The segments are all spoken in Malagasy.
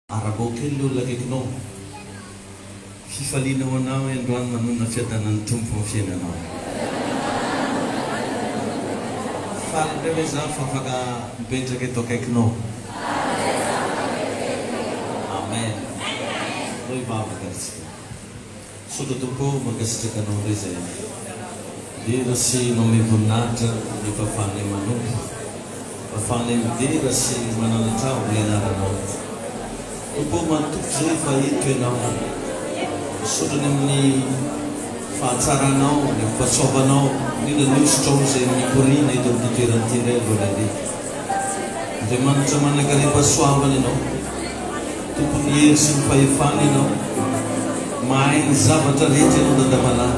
Arabao kely ny olona akaikinao. Fifaliana ho anao androany manonona fiadanan'ny Tompo amin'ny fiainanao. Faly indray ve za fa afaka mipetraka eto akaikinao. Amen. Ndao hivavaka ry tsika. Misaotra Tompo ô, mankasitraka Anao indray izahay. Midera sy manome voninahitra ny fahafahanay manompo, fahafahanay midera sy mananatra avo ny Anaranao. Tompo ô, matoky izahay fa eto Ianao. Misaotra ny amin'ny fahatsaranao, ny amin'ny fahasoavanao, indrindra ny hosotrao izay mikoriana eto amin'ity toerana ity indray androany hariva. Andriamanitra manankarem-pahasoavana Ianao. Tompon'ny hery sy ny fahefana Ianao. Mahay ny zavatra rehetra Ianao Dadamalahy.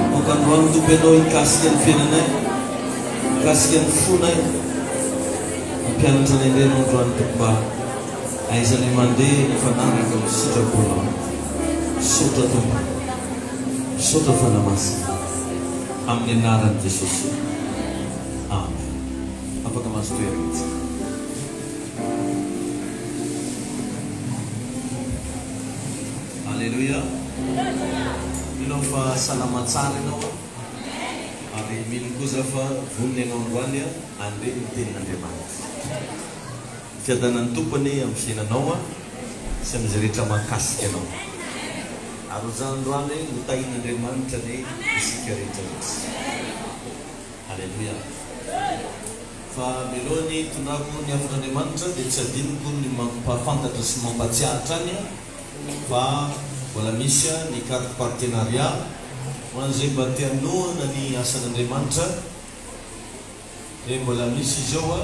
Aoka androany Tompo Ianao hikasika ny fiainanay, hikasika ny fonay. Hampianatra anay indray Ianao androany Tompo mba hahaizanay mandeha mifanaraka amin'ny sitraponao. Misaotra Tompo. Misaotra Fanahy Masina. Amin'ny anaran'i Jesosy. Amen. Afaka mahazo toerana isika. Aleloia! Mino aho fa salama tsara ianao an! Ary mino koa za fa vonona ianao androany an handre ny tenin'Andriamanitra. Ny fiadanan'ny Tompo anie amin'ny fiainanao an sy amin'izay rehetra mahakasika anao. Ary ho za androany ho tahin'Andriamanitra anie isika rehetra rehetra. Aleloia! Fa mialoha ny hitondrako ny hafatr'Andriamanitra dia tsy adinoko ny mampahafantatra sy mampatsiahy hatrany fa mbola misy ny carte partenariat ho an'izay mba te hanohana ny asan'Andriamanitra dia mbola misy izy ao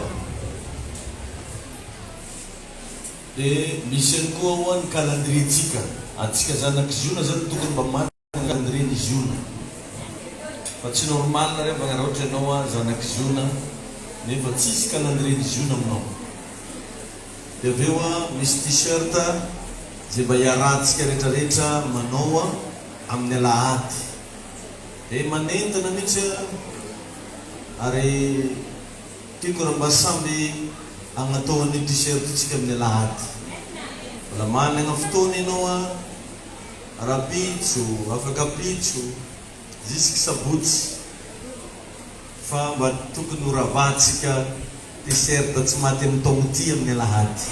dia misy ihany koa hoa ny calendrier-tsika antsika zanak'i Ziona zany tokony mba manana Calendrier ny Ziona. Fa tsy normal re fa raha ohatra ianao a zanak'i Ziona nefa tsisy calendrier ny Ziona aminao. Dia avy eo a misy t-shirt izay mba iarahantsika rehetra rehetra manao a amin'ny alahady. Dia manentana mihitsy a ary tiako raha mba samby hagnatao an'io t-shirt io tsika amin'ny alahady. Mbola managna fotoana ianao a. Rahampitso, afak'ampitso, jusque sabotsy fa mba tokony ho ravahantsika t-shirt tsy maty amin'ny taogno ity amin'ny alahady.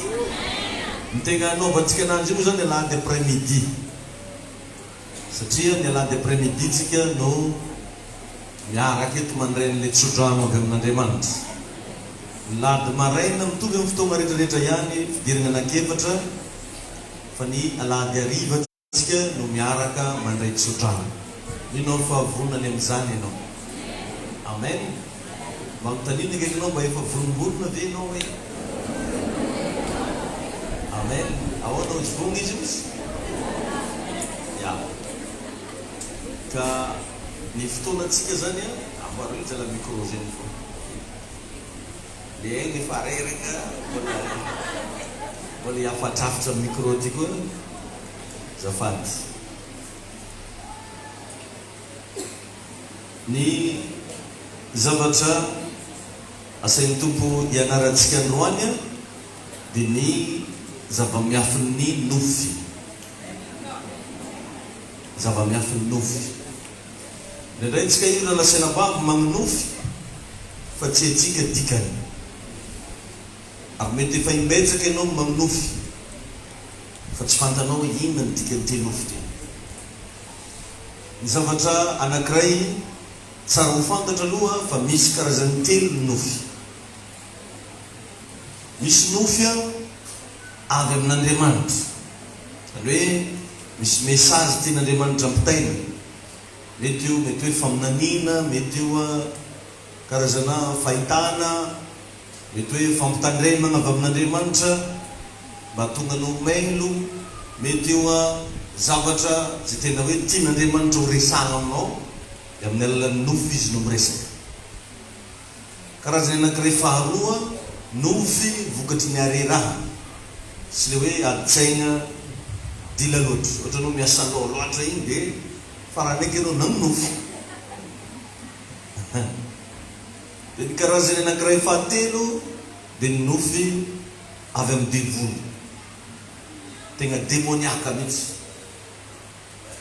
Ny tegna hanaovantsika ananjy io moa zany alahady après midi satria ny alahady après midi tsika no miaraka eto mandray an'ilay tsodrano avy amin'Andriamanitra. Ny lahady maraina mitovy amin'ny fotoagna rehetrarehetra ihany, fidiragna anankiefatra. Fa ny alahady hariva tsika no miaraka mandray tsodrano. Mino aho fa vonona ny amin'izany ianao. Amen. Mba anontaniana akaiky anao mba efa vonomborona ve ianao e? Amen. Ahoana hozy vonona izy hozy? Ya. Ka ny fotoanantsika zany an, amboarina zala micro zegny fô. Le aina efa reraka mbola mbola hiafatrafatra amin'ny micro ty koa azafady. Ny zavatra asain'ny Tompo hianarantsika androany dia ny zava-miafin'ny nofy. Zava-miafin'ny nofy. Indraindray tsika io raha lasaina babo magnonofy fa tsy haintsika dikany. Ary mety efa imbetsaka ianao no magnonofy fa tsy fantanao hoe inona ny dikan'ity nofy ity. Ny zavatra anankiray tsara ho fantatra aloha fa misy karazany telo ny nofy. Misy nofy avy amin'Andriamanitra. Izany hoe misy message tian'Andriamanitra ampitaina. Mety io mety hoe faminaniana, mety io karazana fahitana, mety hoe fampitandremana avy amin'Andriamanitra mba hahatonga anao ho mailo, mety io zavatra izay tena hoe tian'Andriamanitra ho resahana aminao dia amin'ny alalan'ny nofy izy no miresaka. Karazany anankiray faharoa, nofy vokatry ny harerahana sy ilay hoe adin-tsaina dila loatra. Ohatra anao miasa loha loatra iny dia farany eky ianao nanonofy. Dia ny karazany anankiray fahatelo dia ny nofy avy amin'ny devoly. Tegna demoniaka mihitsy.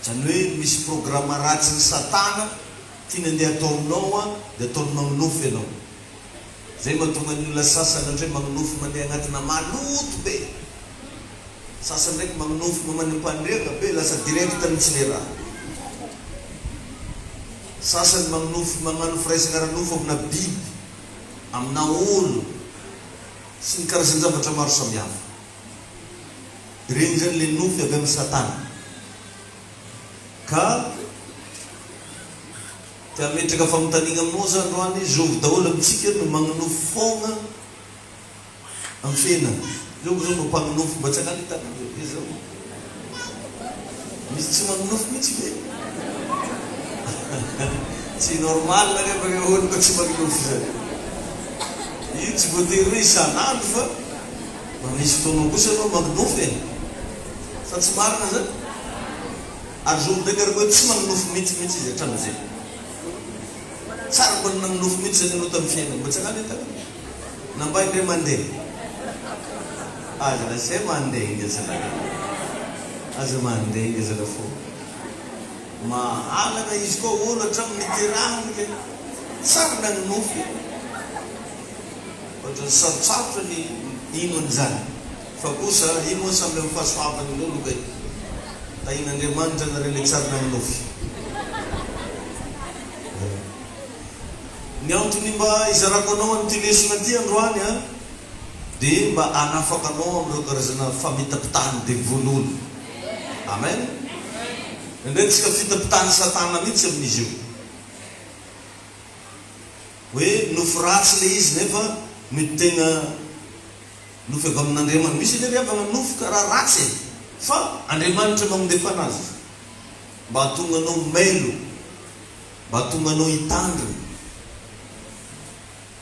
Zany hoe misy programa ratsin'i satana tiany andeha atao aminao an, dia ataony magnonofy ianao. Zay mahatonga ny olona sasany ohatra hoe magnonofy mandeha agnatina maloto be. Sasany ndraiky magnonofy mamany am-pandriagna be lasa direct mihitsy le raha. Sasany magnonofy magnano firaisagna ara-nofo amina biby, amina olo, sy ny karazan-javatra maro samihafa. Ireny zany le nofy avy amin'i satana. Ka te hametraka fanontaniana aminao za androany, zovy daholo amintsika no magnonofy fogna amin'ny fiainana? Zovy zao no mpagnonofy mba tsangano ny tananareo ve zao? Misy tsy magnonofy mihitsy ve? Tsy normal anefa ireo olo ka tsy magnonofy zany. Io tsy voatery hoe isan'andro fa Mba misy fotoana kosa aloha magnonofy e! Sa tsy marina zany? Ary zovy ndraiky ary koa tsy magnonofy mihitsy mihitsy izy hatramin'izay. Tsary mbola nagnonofy mihitsy zany ianao tamin'ny fiainana. Mba tsy hagnano e tany? Na mba indray mandeha. Aza lazaina mandenga zalahy. Aza mandenga zalahy fô. Mahalana izy koa olo hatramin'ny niterahany kay. Tsary nagnonofy e. Ohatran'ny sarotsarotra ny hino an'izany. Fa kosa, io moa samy amin'ny fahasoavany daholo kay. Tahian'Andriamanitra nareo ilay tsary nanonofy. Ny antony mba hizarako anao an'ity lesona ity androany an, dia mba hanafaka anao amin'ireo karazana famitapitahan'ny devoly olo. Amen. Indraindray tsika fitapitahan'i satana mihitsy amin'izy io. Hoe nofy ratsy ilay izy nefa mety tena nofy avy amin'Andriamanitra. Misy anie ry havana nofy karaha ratsy e! Fa Andriamanitra mamondefa anazy mba hahatonga anao mailo, mba hahatonga anao hitandrina.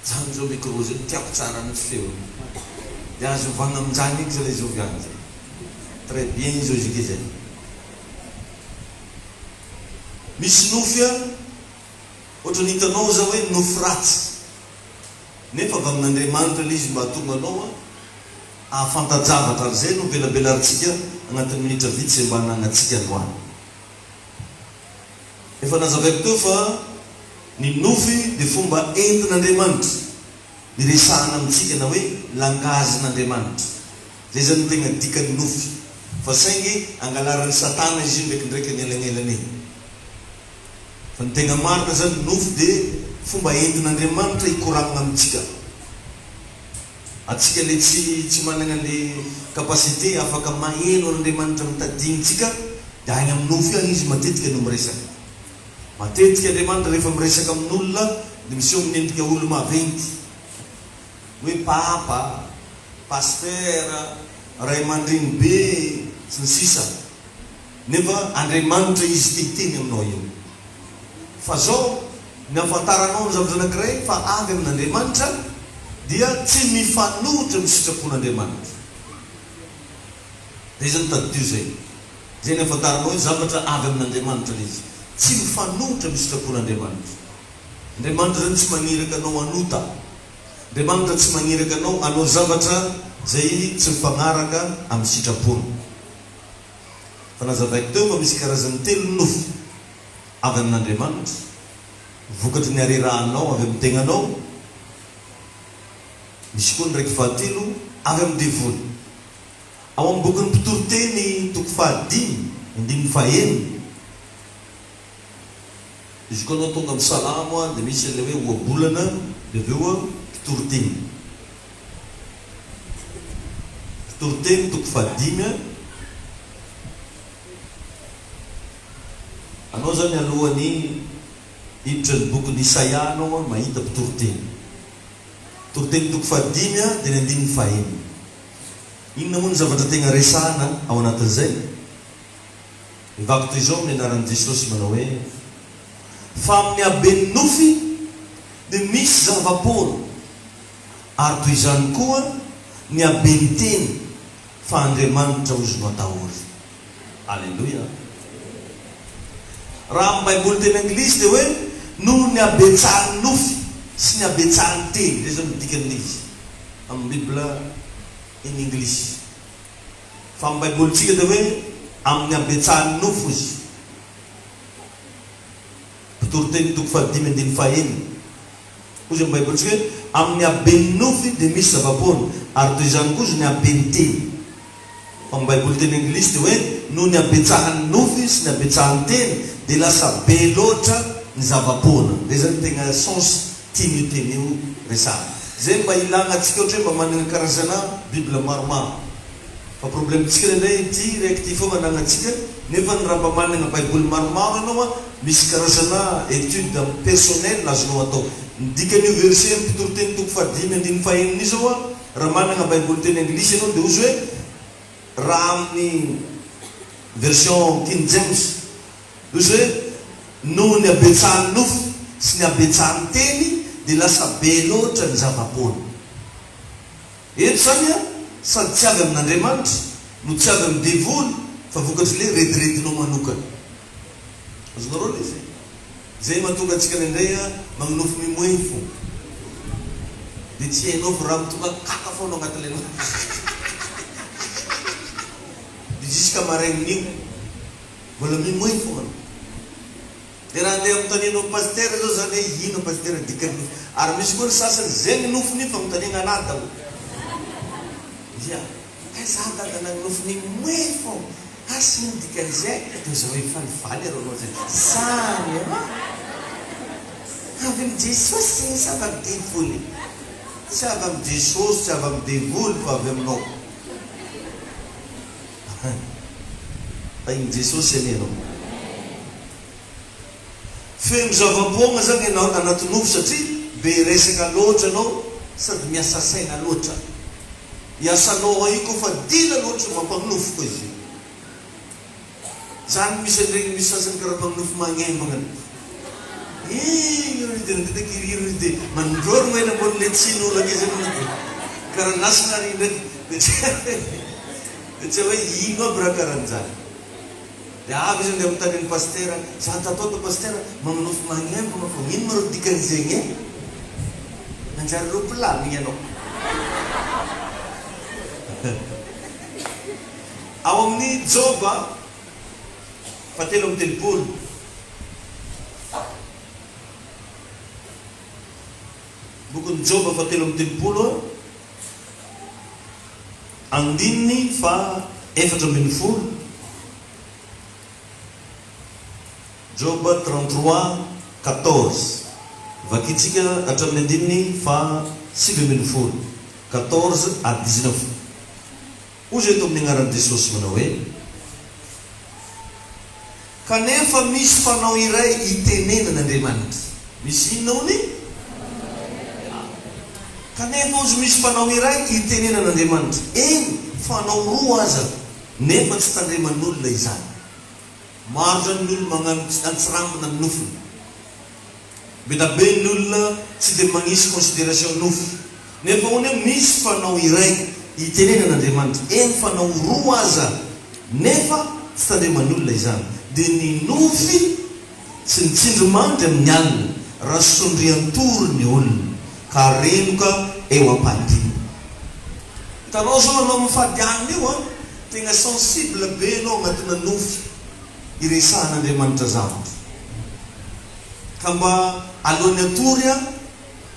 Zany zao micro zay tiako tsara mihitsy feony. Dia azo ovana amin'izany eky zalahy zovy any zay. Très bien izy hozy zay. Misy nofy a. Ohatran'ny hitanao aza hoe nofy ratsy, nefa avy amin'Andriamanitra ilay izy mba hahatonga anao hahafanta-javatra, ary izay no velabelarintsika anatin'ny minitra vitsy izay mba ananantsika androany. Efa nazavaiko teo fa ny nofy dia fomba entin'Andriamanitra hiresahana amintsika na hoe langazin'Andriamanitra. Izay izany no tegna dikan'ny nofy. Fa saingy angalarin'i Satana izy io ndraikindraiky anelagnelany eny. Fa ny tegna marina zany nofy de fomba entin'Andriamanitra hikoragnana amintsika. Atsika le tsy tsy managna le capacité afaka maheno an'Andriamanitra mitadignitsika de agny amin'ny nofy agny izy matetika no miresaka. Matetika Andriamanitra rehefa miresaka amin'olona de miseho amin'ny endrika olo maventy. Hoe papa, pasteur, ray aman-dreny be, sy ny sisa. Nefa Andriamanitra Izy te hiteny aminao io. Fa zao, ny ahafantaranao ny zavatra anankiray fa avy amin'Andriamanitra dia tsy mifanohitra amin'ny sitrapon'Andriamanitra. Zay zany tadidio zay. Zay ny ahafantaranao hoe zavatra avy amin'Andriamanitra ilay izy. Tsy mifanohitra amin'ny sitrapon'Andriamanitra. Andriamanitra zany tsy magniraka anao hanota. Andriamanitra tsy magniraka anao hanao zavatra zay tsy mifagnaraka amin'ny sitrapony. Fa nazavaiko teo fa misy karazany telo ny nofy, avy amin'Andriamanitra, vokatry ny harerahanao avy amin'ny tegnanao, misy koa ny raiky fahatelo avy amin'ny devoly. Ao amin'ny bokin'ny Mpitoriteny toko fahadimy andininy fahenina, izy koa anao tonga amin'ny Salamo dia misy an'ilay hoe ohabolana dia avy eo Mpitoriteny. Mpitoriteny toko fahadimy a. Anao zany alohan'ny hiditra ny bokin'i Isaia anao a mahita mpitoriteny. Mpitoriteny toko fahadimy a dia ny andininy fahenina. Inona moa ny zavatra tegna resahana ao anatin'izay? Mivaky toy izao amin'ny anaran'i Jesosy manao hoe, Fa amin'ny haben'ny nofy dia misy zava-poana. Ary toy izany koa ny haben'ny teny fa Andriamanitra ozy no atahory. Aleloia. Raha amin'ny baiboly teny anglisy dia hoe noho ny habetsahan'ny nofy sy ny habetsahan'ny teny. Izay izao no dikan'ilay izy amin'ny bible in english. Fa amin'ny Baibolintsika dia hoe amin'ny habetsahan'ny nofo izy. Mpitoriteny toko fahadimy andininy fahenina. Hoy izy amin'ny Baibolintsika hoe amin'ny haben'ny nofy dia misy zava-poana, ary toy izany koa izy ny haben'ny teny. Fa amin'ny Baiboly teny anglisy dia hoe noho ny habetsahan'ny nofy sy ny habetsahan'ny teny dia lasa be loatra ny zava-poana. Izay izany tegna sens tian'io teny io resahana. Izay mba ilagna antsika ohatra hoe mba managna karazana bible maromaro. Fa problème tsika indraindray ity raiky ity foagna anagnantsika nefa ny raha mba managna baiboly maromaro ianao a misy karazana étude personnel azonao atao. Ny dikan'io verset amin'ny mpitoriteny toko fahadimy andininy fahenina io zao a raha managna baiboly teny anglisy ianao dia ozy hoe raha amin'ny version King James ozy hoe noho ny habetsahan'ny nofo sy ny habetsahan'ny teny dia lasa be loatra ny zava-poana. Eto izany an, sady tsy avy amin'Andriamanitra, no tsy avy amin'ny devoly, fa vokatr'ilay rediredinao manokana. Azonareo ilay izy? Izay mahatonga antsika indraindray an, magnonofy mimoefo. Dia tsy hainao fa raha mitonga kaka foana ao anatin'ilay nofy. Dia jusqu'à marain'io, mbola mimoefo foana. Dia raha andeha anontanianao pasitera zao zany hoe ino pasitera dikan'ny nofy? Ary misy koa ny sasany zegny nofiny io fanontaniagna anah daholo. Ia, kay za dada nagnonofy ny moe fô, asa ino dikan'izay? Dia za hoe falifaly arô anao zay. Zany an! Avy amin'i Jesosy zegny sa avy amin'ny devoly? Tsy avy amin'i Jesosy, tsy avy amin'ny devoly fa avy aminao. Tahin'i Jesosy anie ianao. Feno zava-poagna zany ianao anaty nofy satria be resaka loatra anao sady miasa saina loatra. Hiasa loha io koa fa dila loatra mampagnofy koa izy io. Zany misy an'iregny misy sasany karaha mpagnofy magnembagna. Igny ry de nandeha kiriry ry de mandrôrogno ela ambony le tsin'olo ake zay manao de karaha nasina ary ndraiky de tsy de tsy hoe ino aby raha karan'izany. De avy izy andeha anontany an'i pasitera, za tato ato pasitera magnonofy magnembagna fô ino ma rô dikan'izegny e? Nanjary roplanigny anao. Ao amin'ny Joba fahatelo amby 30. Bokin'i Joba fahatelo amby 30, andininy faha-14. Joba 33, 14. Vakintsika hatramin'ny andininy faha-19, 14 à 19. Hoy izy eto amin'ny anaran'i Jesosy manao hoe, Kanefa misy fanao iray itenenana Andriamanitra. Misy inona hono e? Kanefa hozy misy fanao iray itenenana Andriamanitra. Eny, fanao roa aza, nefa tsy tandreman'olona izany. Maro izany ny olona magnano antsirambina ny nofony. Be da be ny olona tsy dia magnisy consideration nofy. Nefa hono hoe misy fanao iray itenenana Andriamanitra, eny fanao roa aza, nefa tsy tandreman'ny olona izany. Dia ny nofy sy ny tsindrimandry amin'ny alina, raha sondrian-tory ny olona, ka renoka eo am-pandriana. Hitanao zao anao mifady alina io an, tegna sensible be enao agnatina nofy iresahan'Andriamanitra zavatra. Ka mba alohan'ny hatory aho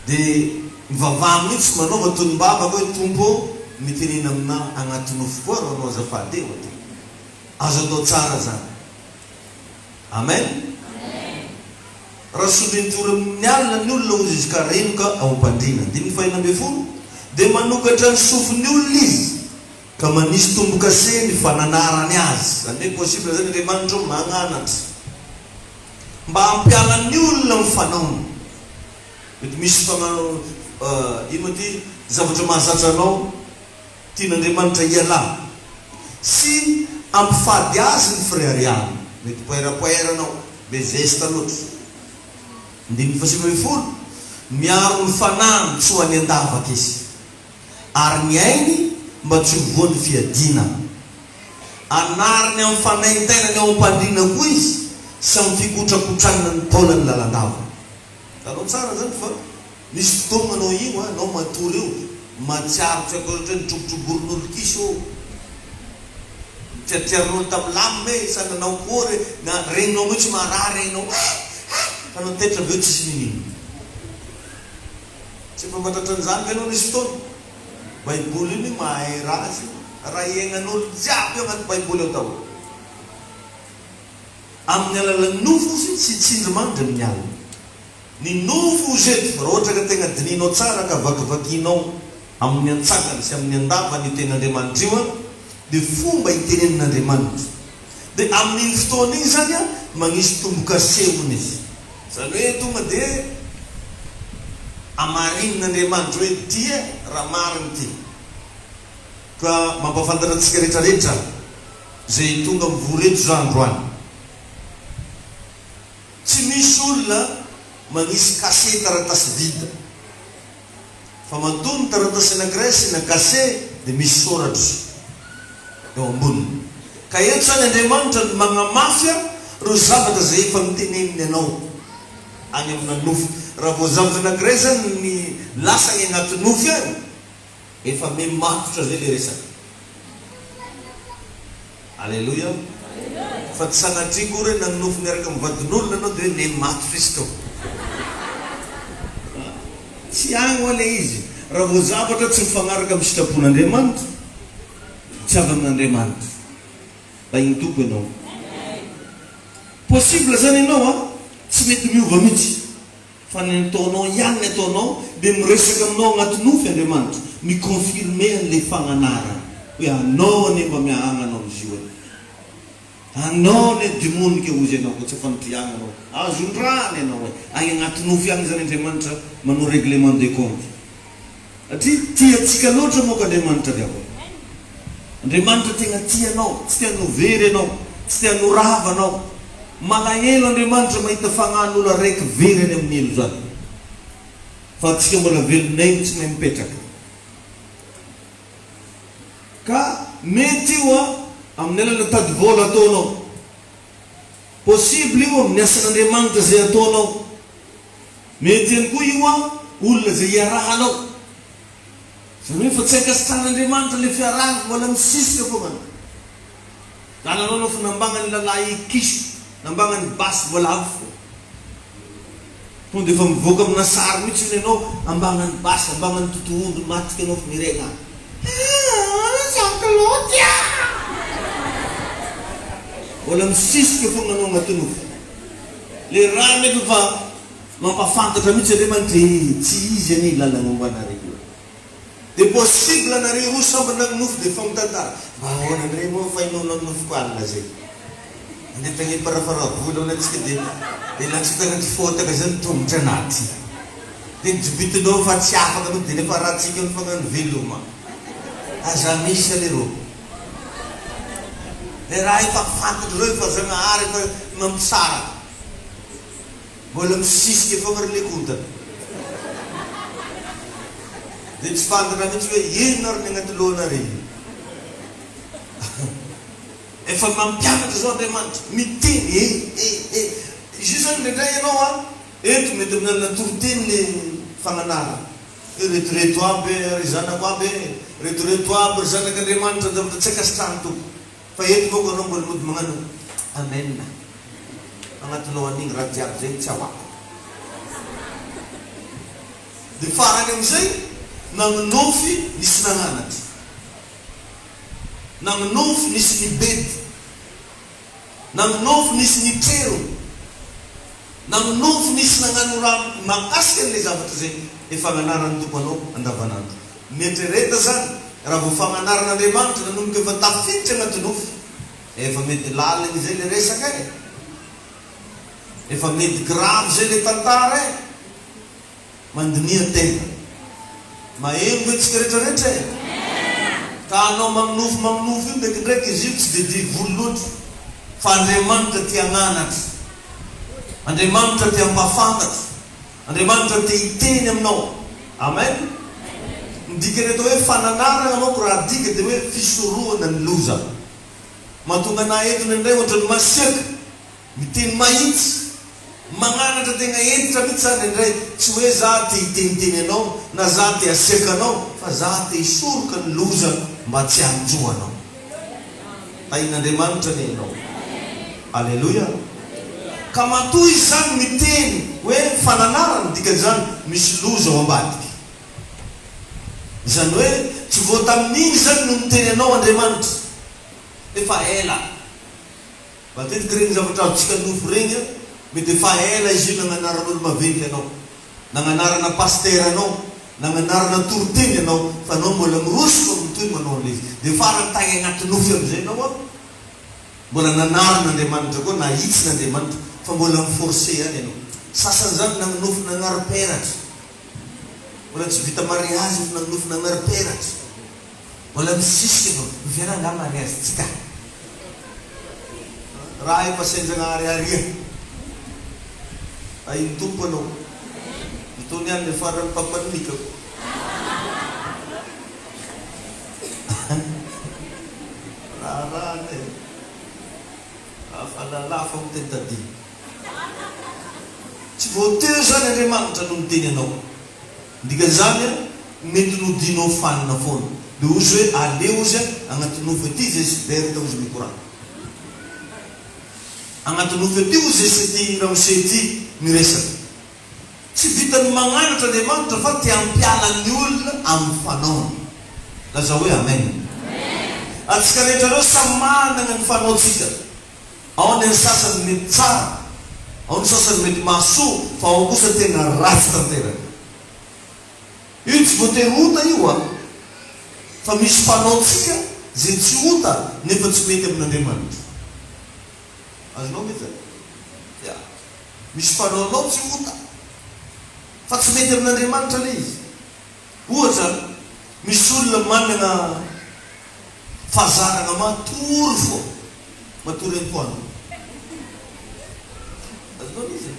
dia mivavaha mihitsy, manaova tonom-bavaka hoe Tompo ô, mitenena aminà agnaty nofy koa rô anao azafady e, ohatra. Azo atao tsara zany. Amen. Raha sondrian-tory amin'ny alina ny olona hozy izy ka renoka ao am-pandriana. Andininy faha-16, Dia manokatra ny sofin'ny olona izy ka manisy tombo-kase ny fananarany azy. Zany hoe possible zany Andriamanitra magnanatra. Mba hampiala ny olona amin'ny fanaony. Mety misy fanao, ino moa ity, zavatra mahazatra anao tian'Andriamanitra hialana. Sy hampifady azy ny fireharehana. Mety poerapoera anao, be zesta loatra. Andininy faha-19, Miaro ny fanahiny tsy ho any an-davaka izy, ary ny ainy mba tsy ho voan'ny fiadiana. Anariny amin'ny fanaintainany ao am-pandriana koa izy sy amin'ny fikotrakotranana ny taolany lalandava. Hitanao tsara izany fa misy fotoagna anao io an, anao matory io, mahatsiaro tsy akory ohatra hoe nitrobotroborin'olon-kiso ô. Triatriarin'olo tamin'ny lame e, sa nanao akory e, na regninao mihitsy marary enao eh! Eh! Fa nony taitra avy eo tsisy niniana. Tsy efa mba tratran'izany ve enao nisy fotoana? Baiboly io ny mahay raha azy io, raha iainan'olo jiaby io agnaty baiboly ao daholo. Amin'ny alalan'ny nofo ozy sy tsindrimandry amin'ny alina. Ny nofo ozy eto, raha ohatra ka tegna dinihinao tsara ka vakivakianao amin'ny antsakany sy amin'ny andavany io tenin'Andriamanitra io an, dia fomba itenenin'Andriamanitra. Dia amin'iny fotoana iny izany an, magnisy tombokase hono izy. Izany hoe tonga dia amarinin'Andriamanitra hoe ity e, raha marina ity. Ka mampahafantatra antsika rehetrarehetra izay tonga mivory eto za androany. Tsy misy olona magnisy cachet taratasy vide. Fa matoa ny taratasy anankiray asiana cachet dia misy soratra eo amboniny. Ka eto izany Andriamanitra no magnamafy ireo zavatra izay efa noteneniny anao any amina nofy. Raha vao zavatra anankiray izany ny lasa any anaty nofy any, Efa me matotra zay le resaka. Aleloia. Fa tsy sanatria akory hoe nanonofy miaraka amin'ny vadin'olona anao dia hoe me matotra izy tao. Tsy agny hoa le izy. Raha vao zavatra tsy mifagnaraka amin'ny sitrapon'Andriamanitra, tsy avy amin'Andriamanitra. Tahin'ny Tompo ianao. Possible zany ianao an, tsy mety miova mihitsy. Fa ny ataonao ihany ny ataonao dia miresaka aminao agnaty nofy Andriamanitra, mi-confirmer an'ilay fagnanarana hoe anao anie mba miahagna anao amizio e! Anao anie demonika hozy ianao koa tsy afa-nidriagna anao, azon-drahana ianao e! Agny agnaty nofy agny zany Andriamanitra manao règlement de compte. Satria tia antsika loatra manko Andriamanitra ry havana. Andriamanitra tegna tia anao, tsy te hanao very anao, tsy te hanao rava anao. Malahelo Andriamanitra mahita fagnahin'olo araiky very any amin'ny helo zany. Fa antsika mbola velon'aigny tsy mahay mipetraka. Ka mety io an, amin'ny alalan'ny tady vôla ataonao. Possible io amin'ny asan'Andriamanitra zay ataonao. Mety ihany koa io an, olona izay iarahanao. Izany hoe efa tsy ankasitrahan'Andriamanitra ilay fiarahana fa mbola misisika foana. Dalanao nao fa nambagnan'ny lalahy kiso, nambagnan'ny basy voalavo fo. Tonga dia efa mivoaka amina sary mihitsy hono ianao, ambagnan'ny basy, ambagnan'ny totohondry matika ianao fa miregna. Aa Jean Claude a! Mbola misisika foagna anao agnaty nofy. Le raha nefa fa mampafantatra mihitsy Andriamanitra e, tsy izy anie lalagna ombanareo io. De possible nareo roa samby nagnonofy de mifampitantara, mba ahoana ndray moa fa inao nagnonofiko alina zay. Andeha tagny Amparafaravola hono antsika de de latsaka tagnaty fotaka zay ny tongotra anaty. De nijobitinao fa tsy afaka anao de nefa ratsika mifagnano veloma. Aza misy anie rô. Le raha efa fantatrareo efa Zagnahary efa mampisaraka. Mbola misisika foagna ry lekontana. De tsy fantatra mihitsy hoe inona ary ny agnaty lohanareo io. Efa mampianatra zao Andriamanitra, miteny e e e. Izy io zany indraindray ianao an, eto mety amin'ny alina toriteny le fagnanarana. Hoe reto reto aby e, ry zanako aby e, reto reto aby ry zanak'Andriamanitra, zavatra tsy ankasitrahan'ny Tompo. Fa eto manko anao mbola mody magnano Amen agnaty lohan'igny raha jiaby zegny tsy ao ako. De farany amizay nagnonofy nisy nagnanatra, nagnonofy nisy nibedy. Nagnonofy nisy nitrero. Nagnonofy nisy nagnano raha mahakasika an'ilay zavatra izay efa agnanaran'ny Tompo anao andavanandro. Mieritrereta zany, raha vao fagnanaran'Andriamanitra nanomboka efa tafiditra agnaty nofy, efa mety lalina izay le resaka e! Efa mety grave zay le tantara e! Mandiniha tegna. Maheno ve tsika rehetra rehetra e? Ka anao magnonofy magnonofy io ndraikindraiky izy io tsy de devoly loatra fa Andriamanitra te hagnanatra. Andriamanitra te hampahafantatra. Andriamanitra te hiteny aminao. Amen. Ny dikan'ny atao hoe fananarana manko raha adika dia hoe fisorohana ny loza. Mahatonga anah eto indraindray ohatran'ny masiaka. Miteny mahitsy, magnanatra tegna hentitra mihitsy za indraindray, tsy hoe za te hiteniteny anao na za te hasiaka anao fa za te hisoroka ny loza mba tsy hanjo anao. Tahin'Andriamanitra anie ianao. Aleloia. Ka matoa izy izany miteny hoe fananarana, dikan'izany misy loza ao ambadika. Izany hoe tsy vao tamin'iny izany no niteny anao Andriamanitra. Efa ela. Matetika ireny zavatra azontsika nofo ireny an, mety efa ela izy io nagnanaran'olo maventy anao, nagnanarana pasitera anao, nagnanarana toriteny anao, fa anao mbola miroso fa mitohy manao an'ilay izy. Dia farany tagny agnaty nofy amizay anao an, mbola nanarin'Andriamanitra koa, nahitsin'Andriamanitra, fa mbola mi-forcer ihany anao. Sasany zany nagnonofy nagnari-peratra, mbola tsy vita mariazy efa nagnonofy nagnari-peratra. Mbola misisika vao miverina angaha mariage tsika? Raha efa sain-jagnahary aria. Tahin'ny Tompo anao. Itony ihany le farany papanikako. Raharaha e. Afalalà fa miteny tadidy. Tsy vao teo izany Andriamanitra no niteny anao. Ny dikan'izany an, mety nodianao fanina foana. Le ozy hoe aleo ozy an, agnaty nofy aty zay sy Berthe ozy mikoragna. Agnaty nofy aty ozy zay sy ty ramose ty miresaka. Tsy vitan'ny magnanatra Andriamanitra fa te hampiala ny olona amin'ny fanaony. Lazao hoe Amen. Antsika rehetra reo samy managna ny fanaontsika. Ao ny an'ny sasany mety tsara, ao ny sasany mety mahasoa fa ao kosa tena ratsy tanteraka. Io tsy voatery ota io an! Fa misy fanaontsika izay tsy ota nefa tsy mety amin'Andriamanitra. Azonao ve zany? Ya. Misy fanaonao tsy ota fa tsy mety amin'Andriamanitra ilay izy. Ohatra, misy olona manana fahazarana matory foana, matory antoandro. Azonao ilay izy e?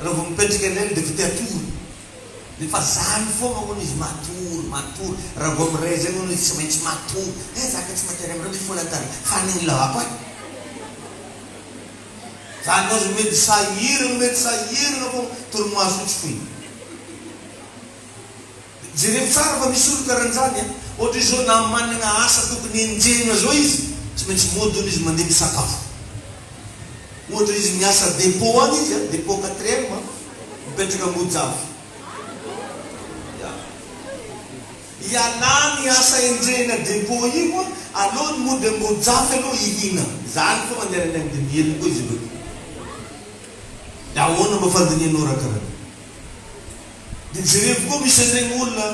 Raha vao mipetraka indray dia efa te hatory. Nefa zany foana hono izy matory, matory. Raha vao miray zay hono izy tsy maintsy matory. Eh za ka tsy matory amin'ireo mifola tany. Fanigny laoko eh. Zany aza mety sahirana, mety sahirana foana, torimaso io tsy foiny. Jereo tsara fa misy olo karanjany a! Ohatra izy zao na managna asa tokony henjehina zao izy tsy maintsy mody hono izy mandeha misakafo. Ohatra izy miasa depot agny izy a, depot quatrième a, mipetraka Ambodijavy. Ya. Ialany asa henjehina depot io a, aleony mody Ambodijafy aloha hihina. Zany fogna andehanany agny de mihelogno koa izy avekeo. De ahoana mba fandinihanao raha karan'io? Dia jerevo koa misy an'ireny olona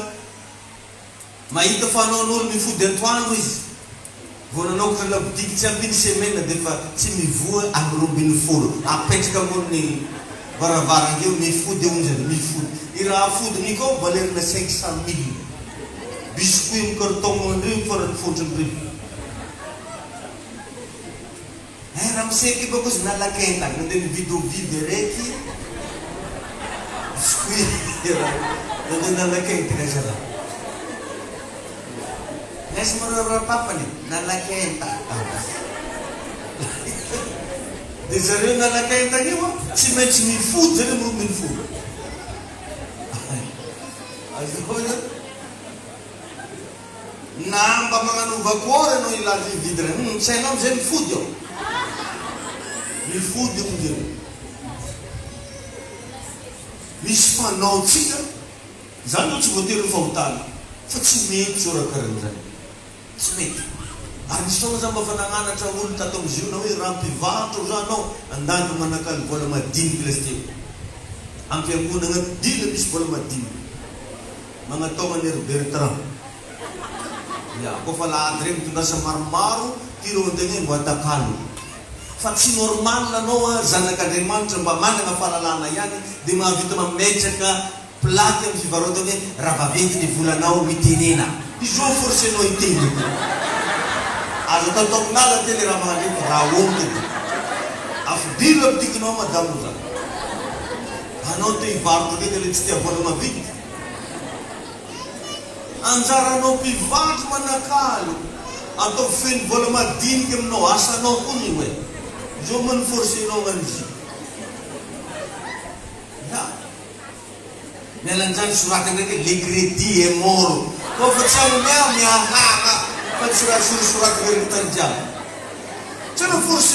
mahita fanaon'olo mifody antoandro izy, vao nanaokatra labodiky tsy ampy une semaine dia efa tsy mivoha amin'ny 12, apetraka ambony varavarange eo mifody eo onjany, mifody. I raha afodiny koa valeur-na 500 mille. Biscuit amin'ny carton an'ireny farany fotriny ireny. Eh ramose ekipa koa izy nalaka entana nandeha nividy ovy araiky biscuit nandeha nalaka entana zalahy Aiza moa reo rapapany nalaka entana de zareo nalaka entana io a tsy maintsy mifody zareo am 12 azonao zany. Na mba magnanova akôry anao hilaza hividy raha hum tsy hainao amizay mifody ao mifody hono eo misy fanaontsika zany zao tsy voatery ho fahotana fa tsy mety zao raha karan'izany tsy mety ary nisy fotoagna za mba fa nagnanatra olo tato am ziona hoe raha mpivarotra ho za anao andany manakalo vola madiniky lasteo am-piangonagna dila misy vola madiniky Magnataogna an'i Ry Bertrand. Ya, koa fa lahady regny mitondrasa maromaro ty reo antegna mbo atakalo. Fa tsy normal anao a zanak'Andriamanitra mba managna fahalalana ihany de mahavita mametraka plaque am fivarotana hoe raha vaventy ny volanao mitenena. Izy io forcenao hiteny io. Aza ataotaokinala te le raha magnandregny fa raha honte de. Afidilo la boutique-nao madame za. Anao te hivarotra ndraiky le tsy tia vola mavidy. Anjaranao mpivarotra manakalo, ataovy feno vola madinika aminao, asanao koa ny hoe zao moa ny forcenao hagnano izy io. Ya. Miala an'izany soratana ndraiky hoe le crédit est mort. Koa fa tsy hanome aho mihahaha fa tsy raha sorisoratana eran'ny tany jiaby.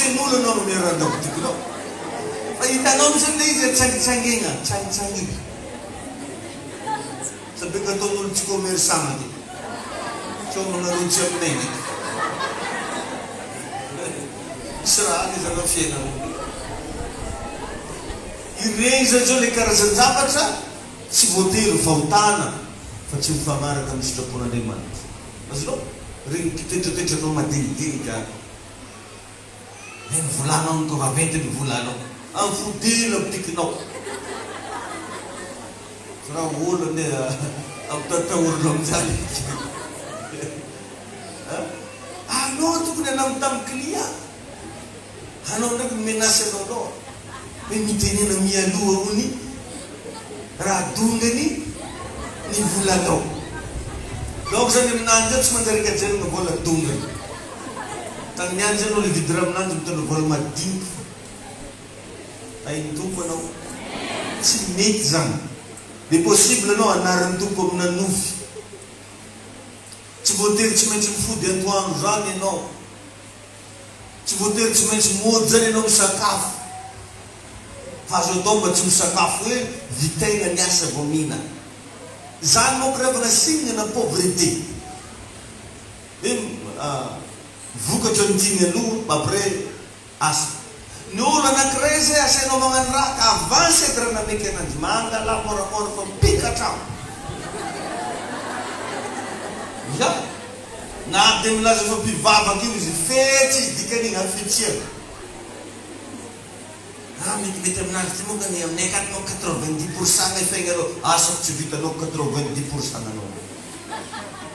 fen'olo anao no miarahana an-dabotikinao. Fa hitanao mihitsy ilay izy atsaingitsaingena, tsaingitsaingina. Sabeka ataon'olo tsy commerçant ty. Sao magnarotsy aminay ndraiky. Misy raha any zany amin'ny fiainana. Ireny zany zao le karazan-javatra tsy voatery ho fahotana fa tsy mifagnaraka amin'ny sitrapon'Andriamanitra. Azonao? Regny kitoetratoetranao madinidinika any. Ny volanao no toa vaventy ny volanao. Ampodio la botikinao. Tsy raha olo anie ampitatahorinao amin'izany izy. Anao tokony hanambitamby client. Anao ndraiky mi-menace anao loha. Hoe mitenena mialoha hony raha dongany ny volanao. Donc zany aminany zao tsy manjary kajianana vola dongany. Tany niany zany olo hividy raha aminanjy mitondra vola madiniky fo. Tahin'ny Tompo anao. Tsy mety zany. De possible anao hanarin'ny Tompo amina nofy. Tsy voatery tsy maintsy mifody antoandro zany ianao. Tsy voatery tsy maintsy mody zany ianao misakafo. Fa azo atao mba tsy misakafo hoe vitaina ny asa vao mihinana. Zany manko rehefa signe na pauvreté. Hoe vokatra ny tiany aloha après asa. Ny olo anakiray zay asainao magnano raha ka avance edy raha nameky ananjy mangalà moramora fa mipika hatramo. Ya! Na dia milaza fa mpivavaka io izy, fetsy izy dikan'igny hafetsiana. Ah metimety aminazy ty moka ny aminay akato manko 90% ny fiaignanao, asa fa tsy vitanao 90% nanao.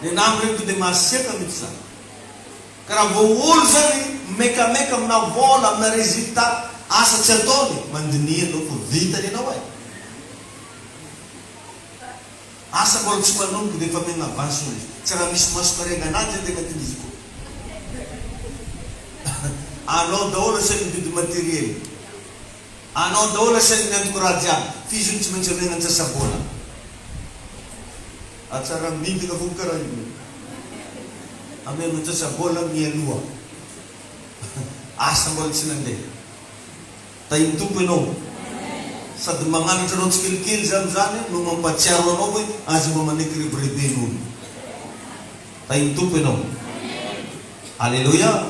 Ny anah amreny to de masiaka mitsy za. Ka raha vao olo zany mimekameka amina vola, amina resultat, asa tsy ataony, mandiniha anao fa vitany anao e. Asa mbola tsy manomboka dia efa miaigna avance hono izy. Tsy raha misy maso-karena ananjy edy agnatin'izy koa. Anao daholo asainy mividy materiel. Anao daholo asainy miantoka raha jiaby. F'izy hono tsy maintsy amiagna antsasa-bola. Hatsaram-bintana fo karaha io. Amiagna antsasa-bola mialoha. Asa mbola tsy nandeha. Tahin'ny Tompo ianao. Sady magnanatra anao tsikelikely za amizany no mampatsiaro anao hoe aza mba maneky rebireben'olo. Tahin'ny Tompo ianao. Aleloia.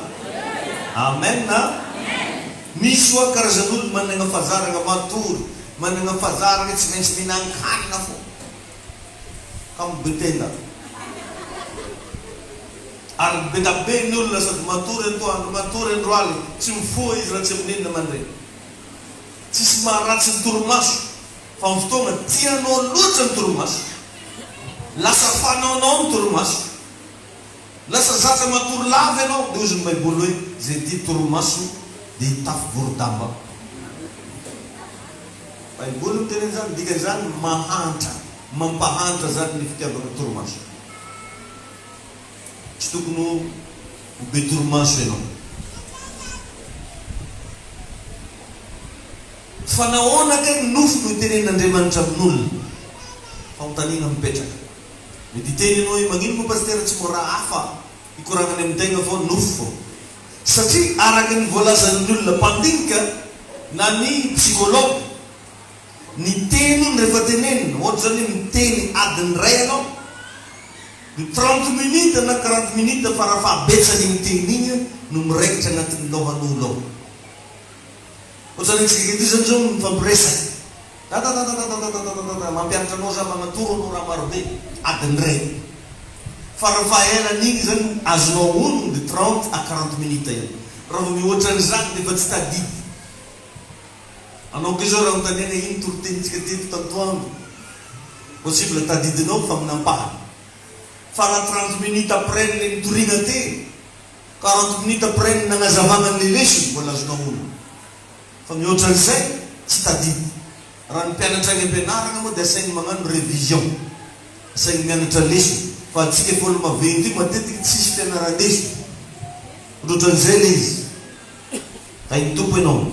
Amen a. Misy hoa karazan'olo managna fazaragna matory, managna fazaragna tsy maintsy mihinan-kanina fô. Kamo be tenda. Ary be da be ny olona sady matory antoandro, matory andro alina, tsy mifoha izy raha tsy amin'inona mandre. Tsisy maharatsy ny torimaso fa amin'ny fotoagna tianao loatra ny torimaso, lasa fanaonao ny torimaso, lasa zatra matory lava ianao, dia hozy ny baiboly hoe izay tia torimaso dia hitafy vorodamba. Baiboly miteny an'izany, dikan'izany mahantra, mampahantra zany ny fitiavana torimaso. Tsy tokony ho be torimaso ianao. Fa nahoana kay ny nofy no itenenin'Andriamanitra amin'olona? Fanontaniana mipetraka. Mety hiteny ianao hoe magnino moa Pasitera tsy mora hafa ikoragnany amin'ny tegna fô nofy fô. Satria araka ny voalazan'ny olona mpandinika na ny psychologue, ny teny hono rehefa tenenina, ohatra zany hoe miteny adiny iray ianao, Ny 30 minutes na 40 minutes farafahabetsany iny teny iny no miraikitra anatin'ny lohan'olo ao. Ohatran'ny antsika ity zany zao mifampiresaka. Tatatatatatatatata mampianatra anao za magnatoro anao raha marobe adiny iray. Farafahaelany iny zany azonao onony de 30 à 40 minutes eo. Raha vao mihoatra an'izany de efa tsy tadidy. Anao koa izao raha anontaniana ino toritenintsika teto tantoandro, possible tadidinao fa amin'ny ampahany. Fa raha 30 minutes après ny le nitoriana teny, 40 minutes après ny nagnazavagna ny le lesona mbola azonao onona. Fa mihoatra an'izay tsy tadidy. Raha ny mpianatra any ampianaragna moa dia asaigny magnano révision. Asaigny mianatra lesona. Fa antsika efa olo maventy io matetiky tsisy fianaran-desona. Ohatrohatran'izay le izy. Hain'ny Tompo ianao.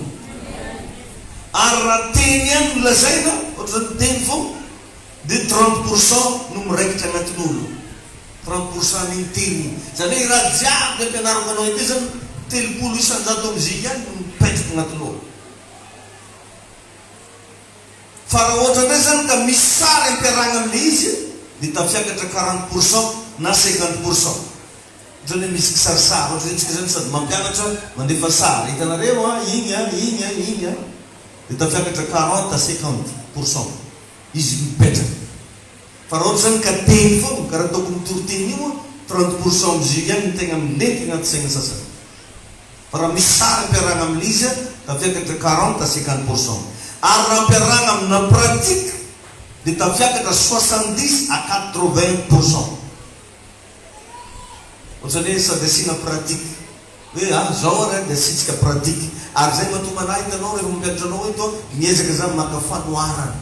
Ary raha teny ihany no lazaina, ohatran'ny teny fô, dia 30% no miraikitra agnatin'olo. 30% an'igny teny igny. Zany hoe raha jiaby ampianariko anao ity zany, 30% amin'izay ihany no mipetraka agnaty loha. Fa raha ohatra indray zany ka misy sary ampiarahagna amle izy dia tafiakatra 40% na 50%. Ohatrany hoe misy kisarisary, ohatra zay tsika zany sady mampianatra mandefa sary, hitanareo an, igny an, igny an, igny an, dia tafiakatra 40 à 50% izy mipetraka. Fa raha ohatra zany ka teny foagna, karaha ataoko mitory teny io an, 30% amzio ihany no tegna milentika agnaty saigna sasany. Fa raha misy sary ampiarahagna amle izy an, tafiakatra 40 à 50%. Ary raha ampiarahagna amina pratique dia tafiakatra 70 à 80%. Ohatrany hoe sady asiana pratique. Hoe ah zao ary an dia asiantsika pratique. Ary zay mahatonga anah hitanao rehefa mampianatra anao eto aho, miezaka za maka fanoharana.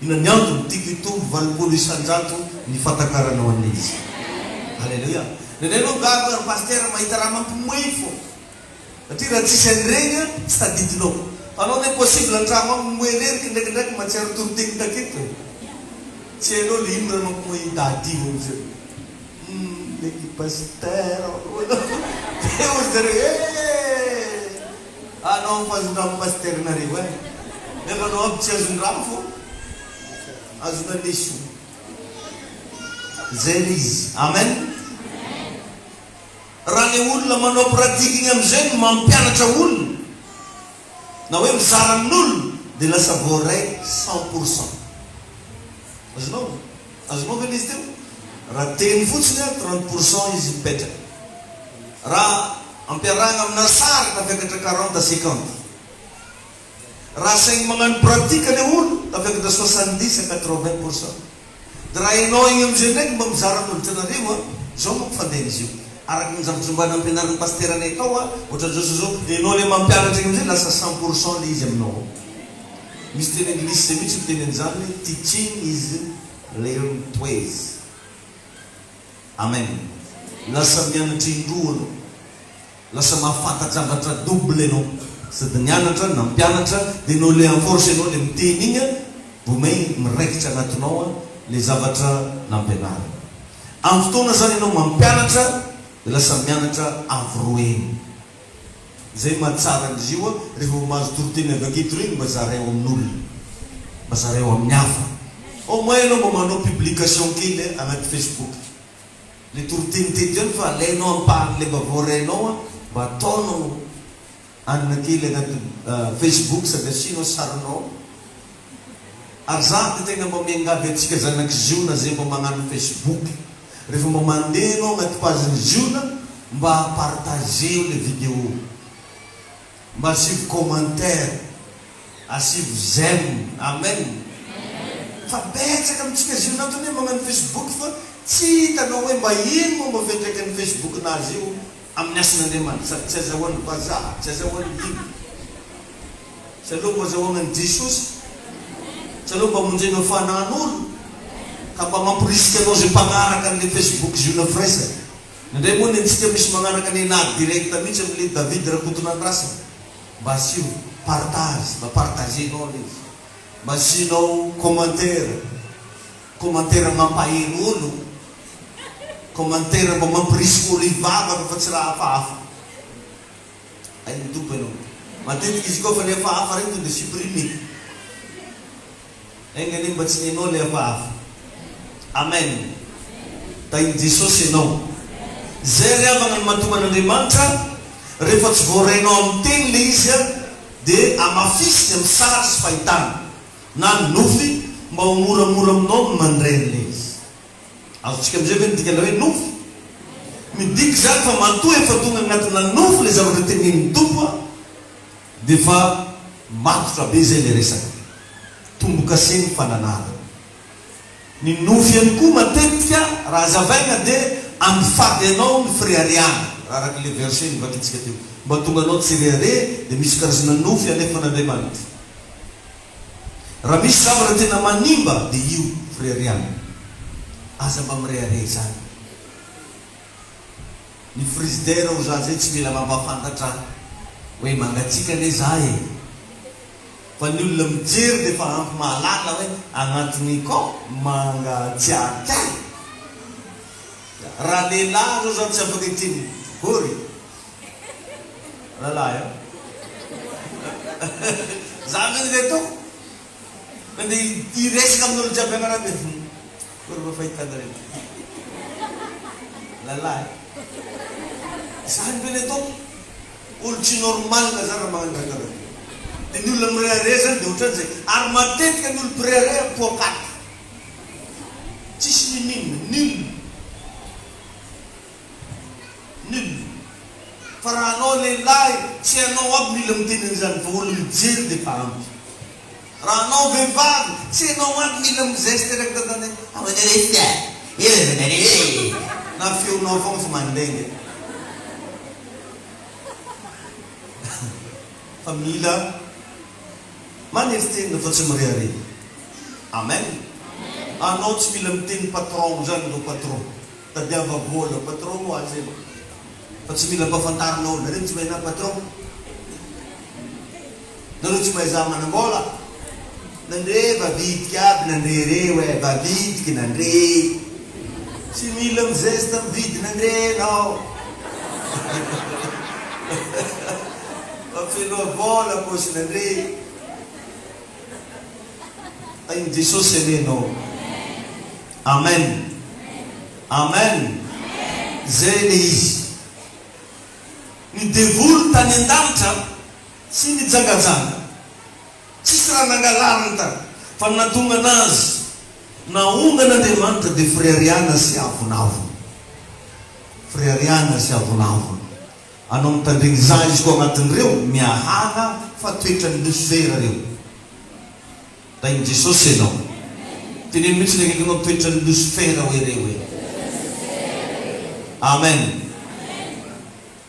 Inona ny antony? Tiako hitombo 80% ny fahatakaranao an'ilay izy. Alléluia. Indraindray aloha gaga aho ry pasitera mahita raha mampimoehy fô. Satria raha tsisy an'ireny an, tsy tadidinao. Fa anao anie possible an-tragno agny mimoehy reriky ndraikindraiky mahatsiaro toriteny taketo e. Tsy hainao le ino raha mampimoehy dady io amizay. Humm le ki pasitera de hozy zareo eh! Anao mifazon-drano pasitera-nareo eh! Nefa anao aby tsy azon-drano fô azona leso. Zay le izy. Amen. Raha le olona manao pratique iny amizay no mampianatra olona na hoe mizara amin'olona dia lasa voaray 100%. Azonao? Azonao ve le izy teo? Raha teny fotsiny an, 30% izy mipetraka. Raha ampiarahana amina sary tafiakatra 40 à 50. Raha asainy magnano pratique le olo tafiakatra 70 à 80%. De raha enao egny amizay ndraiky mba mizara amin'olo hitanareo a, zao manko fandehan'izy io, araka ny zavatra mba nampianarin'ny pasiteranay tao a, ohatran'izao sy zao, enao le mampianatra egny amizay lasa 100% le izy aminao ao. Misy teny anglisy zay mihitsy miteny an'izany hoe teaching is learn twice. Amen. Lasa mianatra indroa anao. Lasa mahafanta-javatra double enao. Sady nianatra, nampianatra, dia enao le en force enao le miteny igny an, vao may miraikitra agnatinao an le zavatra nampianarina. Amin'ny fotoana zany enao mampianatra dia lasa mianatra avo roa heny. Zay mahatsara an'izy io an, rehefa vao mahazo toriteny avy aketo regny mba zaraio amin'olona. Mba zaraio amin'ny hafa. Au moins enao mba manao publication kely agnaty facebook. Le toriteny teto ihany fa alainao ampahany le mba voarainao an, mba ataonao anona kely anaty facebook sady asianao sarinao. Ary za de tegna mba miangavy antsika zanak'i Ziona zay mba magnano facebook, rehefa mba mandeha enao agnaty page-n'i Ziona mba partageo le video. Mba asivo commentaire, asivo j'aime. Amen. Fa betsaka amintsika jeune ato anie magnano facebook fa tsy hitanao hoe mba ino moa mba fiantraikan'ny facebook nazy io amin'ny asan'Andriamanitra sady tsy azahoany vazaha, tsy azahoany ino. Tsy aleo mba azahoana an'i Jesosy? Tsy aleo mba amonjena fanan'olo? Ka mba mamporisika anao izay mpagnaraka an'ilay facebook ziona firaisana. Indraindray moa ny antsika misy magnaraka nenah direct mihitsy amle David Rakotonandrasana. Mba asio partage, mba partager-nao le izy. Mba asianao commentaire, commentaire mampahery olo, commentaire mba mampirisika olo hivavaka fa tsy raha hafahafa. Hain'ny Tompo ianao. Matetika izy koa fa le hafahafa regny tonga de supprimer. Enga anie mba tsy nenao le hafahafa. Amen. Tahin'i Jesosy ianao. Zay ry havana no mahatonga an'Andriamanitra, rehefa tsy voarainao amin'ny teny le izy a, de amafisiny amin'ny sary sy fahitana, na ny nofy, mba ho moramora aminao ny mandray an'le izy. Azontsika amin'izay ve ny dikan'ilay hoe nofy? Midika izany fa matoa efa tonga agnatina nofy le zavatra tenenin'ny Tompo a, Dia efa matotra be izay ilay resaka. Tombokase ny fananarana. Ny nofy ihany koa matetika raha hazavaina dia ampifady anao ny fireharehana, raha araka ilay verset novakintsika teo. Mba hahatonga anao tsy hirehareha dia misy karazana nofy alefan'Andriamanitra. Raha misy zavatra tena manimba dia io fireharehana. Aza mba mirehareha izany. Ny frigidaire ho za zay tsy mila mampahafantatra hoe mangatsiaka anie za e! Fa ny olona mijery dia efa ampy mahalala hoe agnatiny kao mangatsiaka. Raha lehilahy zao za tsy afaka hiteny gory. Rahalahy a! Za ve le ataoko? Mandeha hiresaka amin'olo jiaby agnarany hoe akory mba fahitanareo Rahalahy a! Zany ve le ataoko? Olo tsy normal zany raha magnano raha karaha zay. De ny olona mirehareha zany de otran'izay. Ary matetika ny olo mpirehareha poakaty. Tsisy ninoninona, nul. Nul. Fa raha anao lehilahy tsy anao aby mila miteny an'izany fa olo mijery de efa ampy. Raha anao vehivavy tsy enao aby mila mi-geste raiky dadane ahoana lesy a! Eo nareo e! Na feonao fogna fa mandenga fa mila manery tena fa tsy mirehareha. Amen. Anao tsy mila miteny patron zany reo patron. Tadiava vola patron ho azy aloha fa tsy mila ampafantarina olona nareo tsy mahay na patron nareo tsy mahay za manambola nandre vavidiky aby nandre reo eh vavidiky nandre tsy mila mizesta mividy nandre enao fa fenoa vola paosy nandre. Tahin'i Jesosy anie ianao. Amen. Amen. Zay le izy. Ny devoly tany an-danitra tsy nijangajanga. Tsisy raha nangalariny tany. Fa ny nahatonga anazy naongan'Andriamanitra dia fireharehana sy avonavona. Fireharehana sy avonavona. Anao mitandregny za izy ko agnatin'ireo miahagna fa toetran'i Losifera reo. Tahin'i Jesosy enao. Teneno mihitsy ny akaikinao toetran'i Losifera hoe reo e. Amen.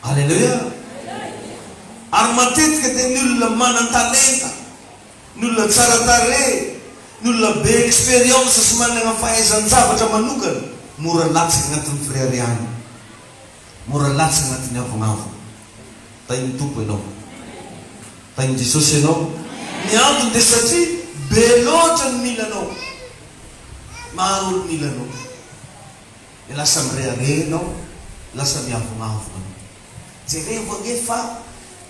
Alléluia. Ary matetika dia ny olona manan-talenta, ny olona tsara tarehy, ny olona be expérience sy managna fahaizan-javatra manokana mora latsaka agnatin'ny fireharehana. Mora latsaka anatin'ny avonavona. Tahin'ny Tompo ianao. Tahin'i Jesosy ianao. Ny antony dia satria be loatra ny mila anao. Maro olo mila anao. Dia lasa mirehareha ianao, lasa miavonavona anao. Jerevo ange fa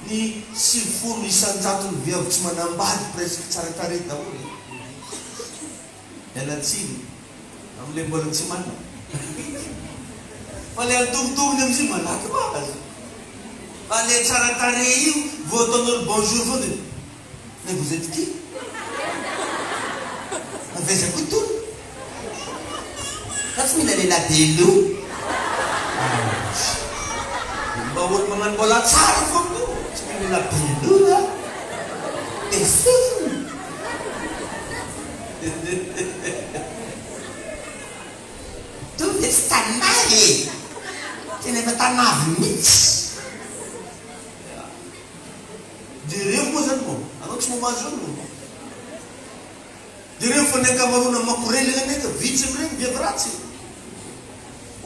ny 90 isan-jaton'ny vehivavy tsy manambady presque tsara tarehy daholo e. Miala tsiny amle mbola tsy manana fa le antognontognony amizay malaky mahazo fa le tsara tarehy io vao ataon'olo bonjour foana de mais vous etes qui? Avy aiza koa itony? Za tsy mila lehilahy be loha. Mba olo magnano mbola tsara foana io tsy mila lehilahy be loha be sofina. Tonga dia tsy tanavy e! Tena efa tanavy mihitsy. Jereo moa zany moa, anao tsy mamaly zao no. Jereo fa ny ankamaroana makorelina anie ka vitsy amin'ireny viavy ratsy e.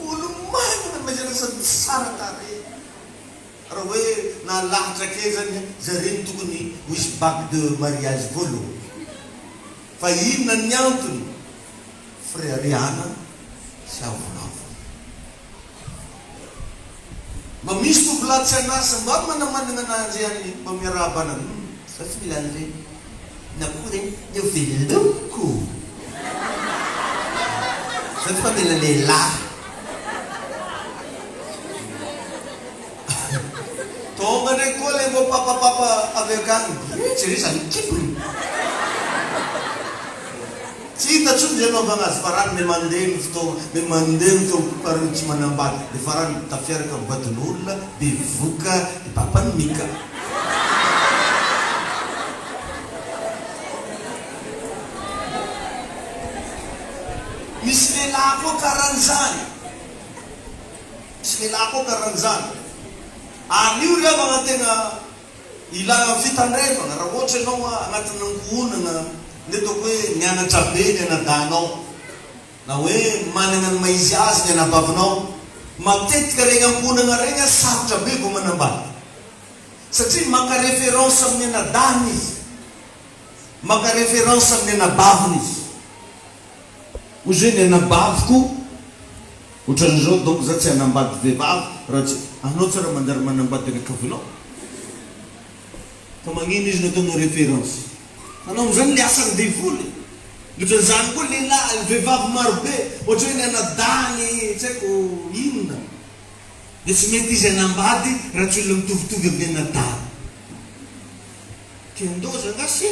Olo manana mazana sady tsara tarehy. Raha hoe nahalahatra kely zany zareo no tokony ho hisy bague de mariage voalohany. Fa inona ny antony? Fireharehana sy avonavona. Mba misy tovolahy tsy an'asa mba manamanana ananjy ihany mba miarahaba ananjy. Hum, za tsy mila an'ireny. Na koa ireny ny ho velomiko. Za tsy mba mila lehilahy. Tonga ndray koa le mbô papapapa avy akany. Jereo izany kibony. Tsy hita tsony zay anaovagna azy farany me mandeha ny fotoagna me mandeha ny fotoagna farany tsy manambady de farany tafiaraka am vadin'olona bevoka de papan'i Mika. Misy lehilahy koa karan'izany. Misy lehilahy koa karan'izany. Ary io ry havana tena ilana fitandremana raha ohatra ianao anatin'ny ankohonana ny ataoko hoe nianatra be ny anadahinao na hoe manana ny maha izy azy ny anabavinao. Matetika ireny ankohonana ireny sarotra be vao manambady satria maka référence amin'ny anadahiny izy, maka référence amin'ny anabaviny izy. Hoy hoe ny anabaviko otran'izao donc za tsy hanambady vehivavy raha tsy anao tsy raha manjary manambady anakavinao. Fa magnino izy no ataonao référence? Anao amizany le asan'ny devoly. Otran'izany koa lehilahy, vehivavy marobe, ohatra hoe ny anadahiny tsy haiko inona. Dia tsy mety izy hanambady raha tsy olona mitovitovy amin'ny anadahiny. Tian-doza angaha se?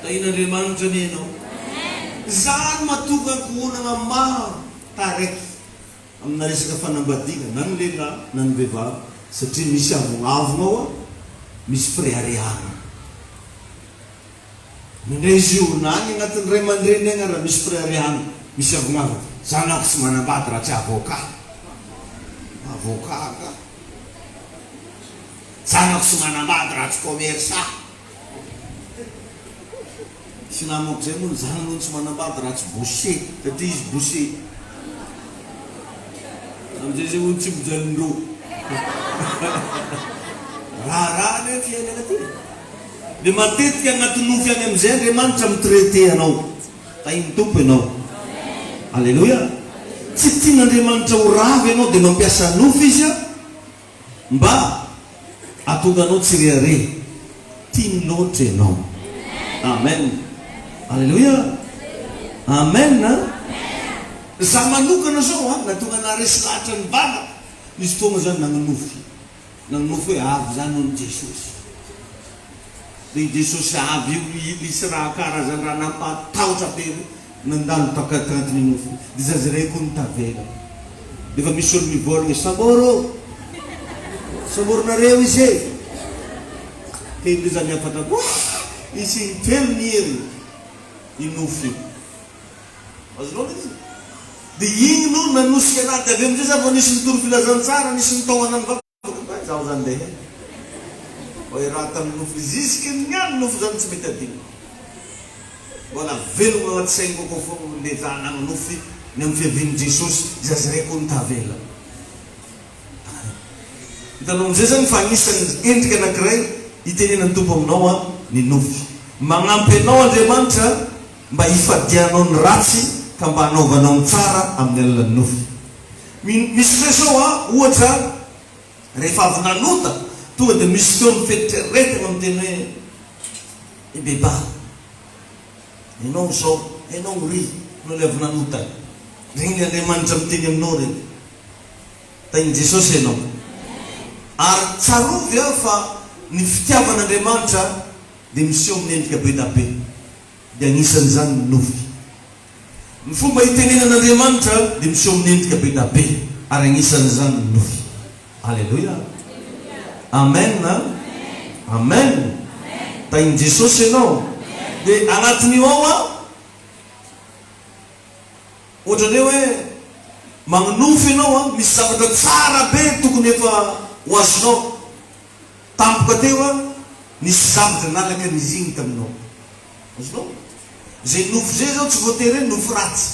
Tahian'Andriamanitra anie ianao. Zany mahatonga ankohonana maro taraiky amina resaka fanambadiana na ny lehilahy na ny vehivavy satria misy avognavogna ao, misy fireharehana. Nandray izy io na any agnatin'ny ray aman-dreny agny raha misy fireharehana, misy avognavogna. Zanako tsy manambady raha tsy avocat. Avocat angaha? Zanako tsy manambady raha tsy commerçant. Misy namako zay moa ny zanany hono tsy manambady raha tsy boucher satria izy boucher. Amizay zay hono tsy mijalin-drô. Raharaha anie fiainana ty e. Dia matetika agnaty nofy agny amizay Andriamanitra mi-traiter anao. Tahin'ny Tompo ianao. Aleloia. Tsy tian'Andriamanitra ho rava ianao dia mampiasa nofy Izy mba hahatonga anao tsy rehareha. Tiany loatra ianao. Amen. Aleloia. Amen. Za manokana zao an, nahatonga naharesy lahatra ny vavaka, nisy fotoagna zany nagnonofy. Nagnonofy hoe avy zany hono Jesosy. Dia i Jesosy avy io nisy raha karazan-draha nampatahotra be nandalo takatantin'ny nofy. Dia zaza iray koa no tavela. Dia efa misy olo mivôlagna samôro ô! Samôronareo izy e! Teny ndray zany hafatra koa. Nisy intelo niery i nofy io. Azonao ilay izy? Dia igny no nanosika anahy. Dia avy eo amin'izay za vao nisy nitory filazantsara, nisy nitaona anah. Zaho zany le oe raha tamin'ny nofy jusque niany nofy zany tsy mety adino. Mbola velogno agnaty saigny akao fogna le za nagnonofy ny amin'ny fiavian'i Jesosy zaza raiky hono tavela. Hitanao amizay zany fa agnisan'ny endrika anakiray itenenan'ny Tompo aminao an ny nofy. Magnampy anao Andriamanitra mba hifadianao ny ratsy ka mba hanaovanao ny tsara amin'ny alalan'ny nofy. Misy indray zao an, ohatra rehefa avy nanota tonga dia misy feo miferitreretina miteny hoe mibebaha, ianao izao, ianao ry, ianao ilay avy nanota, regny Andriamanitra miteny aminao regny, tahin'i Jesosy ianao. Ary tsarovy an fa ny fitiavan'Andriamanitra dia miseho amin'ny endrika be da be, dia anisan'izany ny nofy. Ny fomba itenenan'Andriamanitra dia miseho amin'ny endrika be da be, ary anisan'izany ny nofy. Aleloia! Amen! Amen! Tahin'i Jesosy ianao. Dia anatin'io ao an, ohatran'ny hoe magnonofy ianao an, misy zavatra tsara be tokony efa ho azonao. Tampoka teo an, nisy zavatra nalaka ny iny taminao. Azonao? Izay nofy izay izao tsy voatery hoe nofy ratsy,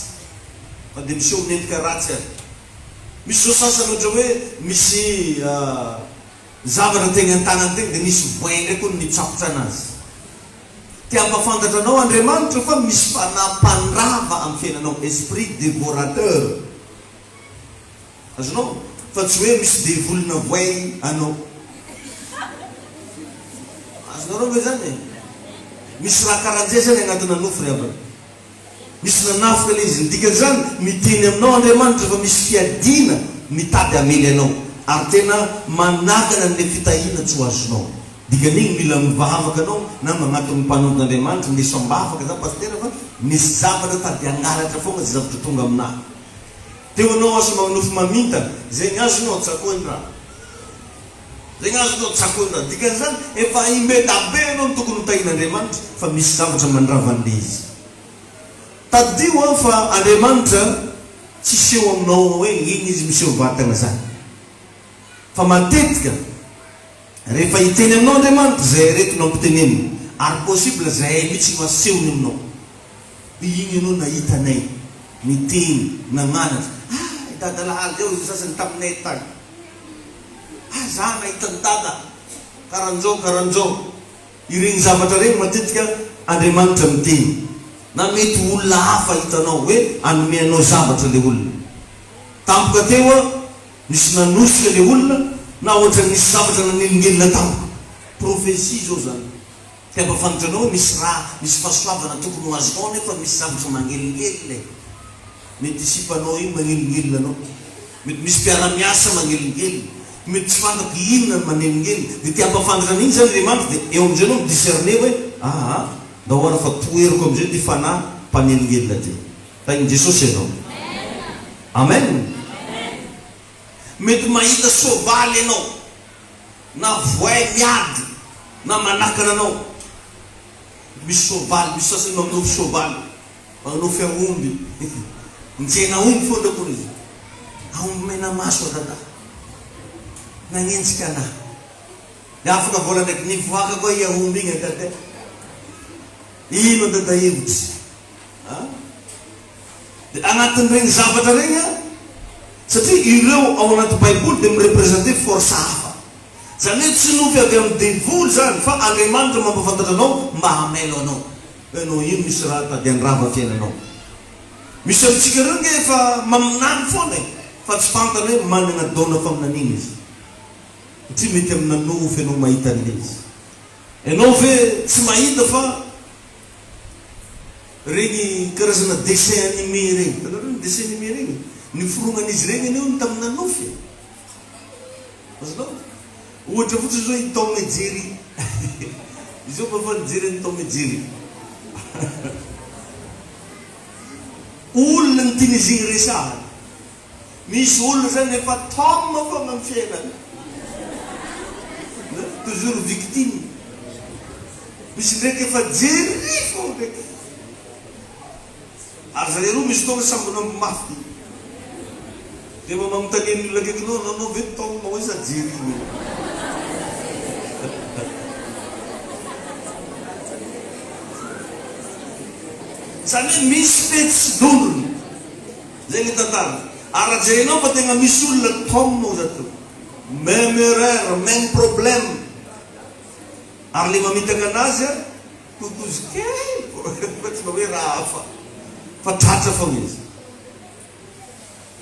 fa dia miseho amin'ny endrika ratsy ary. Misy izao sasany ohatra hoe misy zavatra teny an-tanany teny dia nisy voay indray koa nitsapotra anazy. Te hampafantatra anao Andriamanitra fa misy fanahy mpandrava amin'ny fiainanao, esprit dévorateur. Azonao? Fa tsy hoe misy devoly navoay anao. Azonareo ve zany e? Misy raha karanjay zany agnatina nofy ry havana. Misy nanafika le izy. Ny dikan'izany, miteny aminao Andriamanitra fa misy fiadiana mitady hamely anao. Ary tena manakana an'le fitahiana tsy ho azonao. Dikan'igny mila mivavaka anao na magnatogny mpanompon'Andriamanitra, ndeso am-bavaka za pasitera fa misy zavatra tady hangalatra fogna zay zavatra tonga aminahy. Teo anao asa manonofy mamintana, zegny azonao tsakoiny raha. Zegny azonao tsakoiny raha. Dikan'izany, efa imbedabe anao no tokony ho tahin'Andriamanitra fa misy zavatra mandrava an'le izy. Tadidio an fa Andriamanitra tsy hiseho aminao hoe iny izy miseho vatagna zany. Fa matetika rehefa hiteny aminao Andriamanitra zay aretina ampiteneniny ary possible zahay mihitsy no asehony aminao. Dia iny ianao nahita anay niteny, nagnanatra. Ah, i Dada lahaly zay hoy ny sasany taminay tany. Ah, za nahita an'i Dada, karan'izao, karan'izao. Ireny zavatra ireny matetika Andriamanitra miteny. Na mety ho olona hafa hitanao hoe hanome anao zavatra ilay olona. Tampoka teo aho, nisy nanosika ilay olona. Na ohatran'ny nisy zavatra nanelingelina tamiko. Prophetie izao izany. Te hampafantatra anao hoe misy raha, misy fahasoavana tokony ho azonao nefa misy zavatra manelingelina e. Mety sipanao iny manelingelina anao. Mety misy mpiara-miasa manelingelina. Mety tsy fantako inona no manelingelina. Dia te hampafantatra an'iny izany Andriamanitra dia eo amin'izay ianao mi-discerner hoe aa ndao ary fa toheriko amin'izay ity fanahy mpanelingelina ity. Tahin'i Jesosy ianao. Amen. Mety mahita soavaly ianao, na voay miady, na manakana anao. Misy soavaly, misy sasany manonofy soavaly, manonofy aomby. Mijery aomby foana akory izy. Aomby mena maso adada. Nagnenjika anah. Dia afaka vola ndraiky nivoaka koa i aomby igny adada. Ino adada hevitry? A? Dia anatin'ireny zavatra ireny an, satria ireo ao anaty baiboly dia mi-representer force hafa. Izany hoe tsy nofy avy amin'ny devoly izany fa Andriamanitra mampahafantatra anao mba hamelo anao. Hoe ianao io misy raha tady handrava fiainanao. Misy amintsika ireo nge efa maminany foana e, fa tsy fantany hoe manana don faminaniana izy. Satria mety amina nofy ianao mahita an'ilay izy. Ianao ve tsy mahita fa Ireny karazana dessin animé ireny, hitanareo ireny dessin animé ireny? Niforognan'izy ireny anie hono tamina nofy e! Azonao? Ohatra fotsiny zao i Tom et Jerry. Izao mba efa nijery an'i Tom et Jerry. Olona no tian'izy igny resahana. Misy olona zany efa Tom foagna amin'ny fiainany. Toujours victime. Misy ndraiky efa Jerry foagna ndraiky. Ary zareo roa misy fotoagna sambon'omby mafy. Dia mba magnontania ny olona akaikinao, anao ve Tom hoe sa Jerry no? Zany hoe misy fety sy dondrona. Zay ny tantara. Ary raha jerenao fa tegna misy olona Tom oza teo. Même erreur, même problème. Ary le mamitaka anazy a, totozy kely fa tsy mba hoe raha hafa. Fa tratra fogna izy.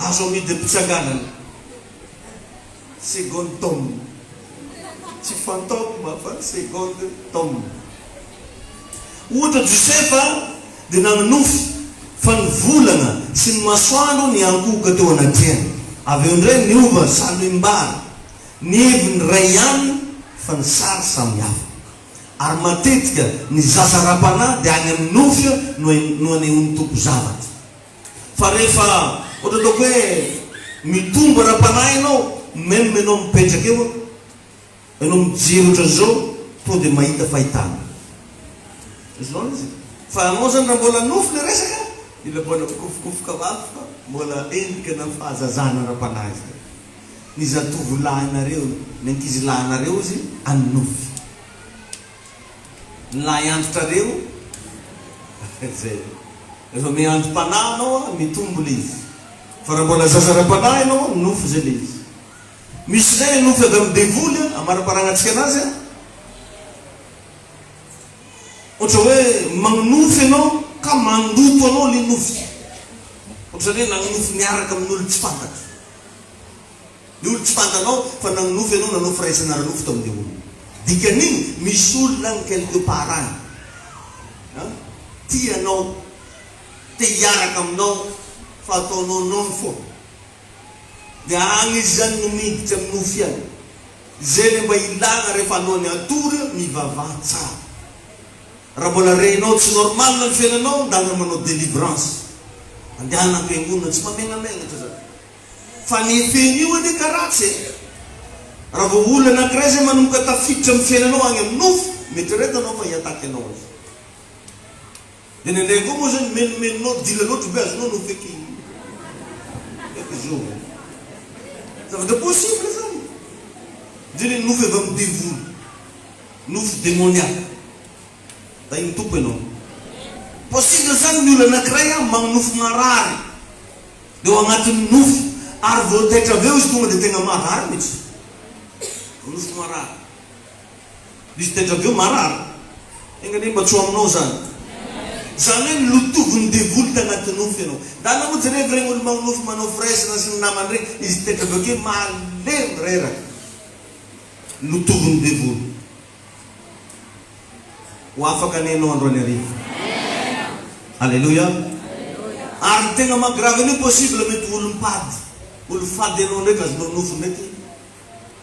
Azo amidy am-pitsanganana. Seconde Tom. Tsy fantôme fa seconde Tom. Ohatra Josefa dia nanonofy fa ny volana sy ny masoandro niankohoka teo anatrehany. Avy eo indray niova salohim-bary. Ny heviny iray ihany fa ny sary samy hafa. Ary matetika ny zaza ara-panahy dia any amin'ny nofy no no anehoan'ny Tompo zavatra. Fa rehefa ohatra ataoko hoe mitombo ara-panahy ianao, même ianao mipetraka eo, ianao mijery ohatran'izao, tonga dia mahita fahitana. Azonao ilay izy? Fa anao zany raha mbola nofy ilay resaka, mila mbola mikofokofoka mafy fa mbola endrika na fahazazana ara-panahy izay. Ny zatovolahinareo, ny ankizilahinareo izy any nofy. Ny lahy antitrareo, zay. Rehefa miha-anti-panahy anao an, mitombo le izy. Fa raha mbola zaza ara-panahy ianao an, nofy zay le izy. Misy indray le nofy avy amin'ny devoly an, amaraparanantsika anazy an. Ohatra hoe magnonofy ianao ka mandoto anao le nofy. Ohatran'ny hoe nagnonofy miaraka amin'olo tsy fantatra. Ny olon tsy fantanao fa nanonofy ianao nanao firaisana ara-nofo tamin'ilay olona. Dikan'iny misy olona any quelque part any an, tia anao, te hiaraka aminao fa ataonao non foana. Dia any izy zany no miditra amin'ny nofy any. Izay le mba ilana rehefa alohan'ny hatory mivavaha tsara. Raha mbola renao tsy normal ny fiainanao ndana manao delivrance. Mandehana am-piangonana tsy mamenamenatra zany. Fa ny effet-n'io anie ka ratsy e! Raha vao olona anankiray zay manomboka tafiditra amin'ny fiainanao agny amin'ny nofo, mieritrereta anao fa hi-attaque anao izy. Dia indraindray koa moa zany menomenonao dila loatra be azonao nofy eky eky zovy. Zavatra possible zany. Indrindra ny nofy avy amin'ny devoly, nofy démoniaque. Tahin'ny Tompo ianao. Possible zany ny olona anankiray magnonofy marary. Eo agnatin'ny nofy ary vao taitra avy eo izy tonga dia tegna marary mihitsy. Nofy marary. Izy taitra avy eo marary. Enga anie mba tsy ho aminao zany. Zany hoe nilotovin'ny devoly tagnaty nofy ianao. Ndana moa jerevy regny olo magnonofy manao firaisana sy ny namany regny, izy taitra avy eo ke malemy reraka. Lotovin'ny devoly. Ho afaka anie ianao androany hariva. Aleloia. Ary ny tegna maha grave an'io possible mety ho olom-pady. Olom-fady ianao ndraiky azonao nofy ndraiky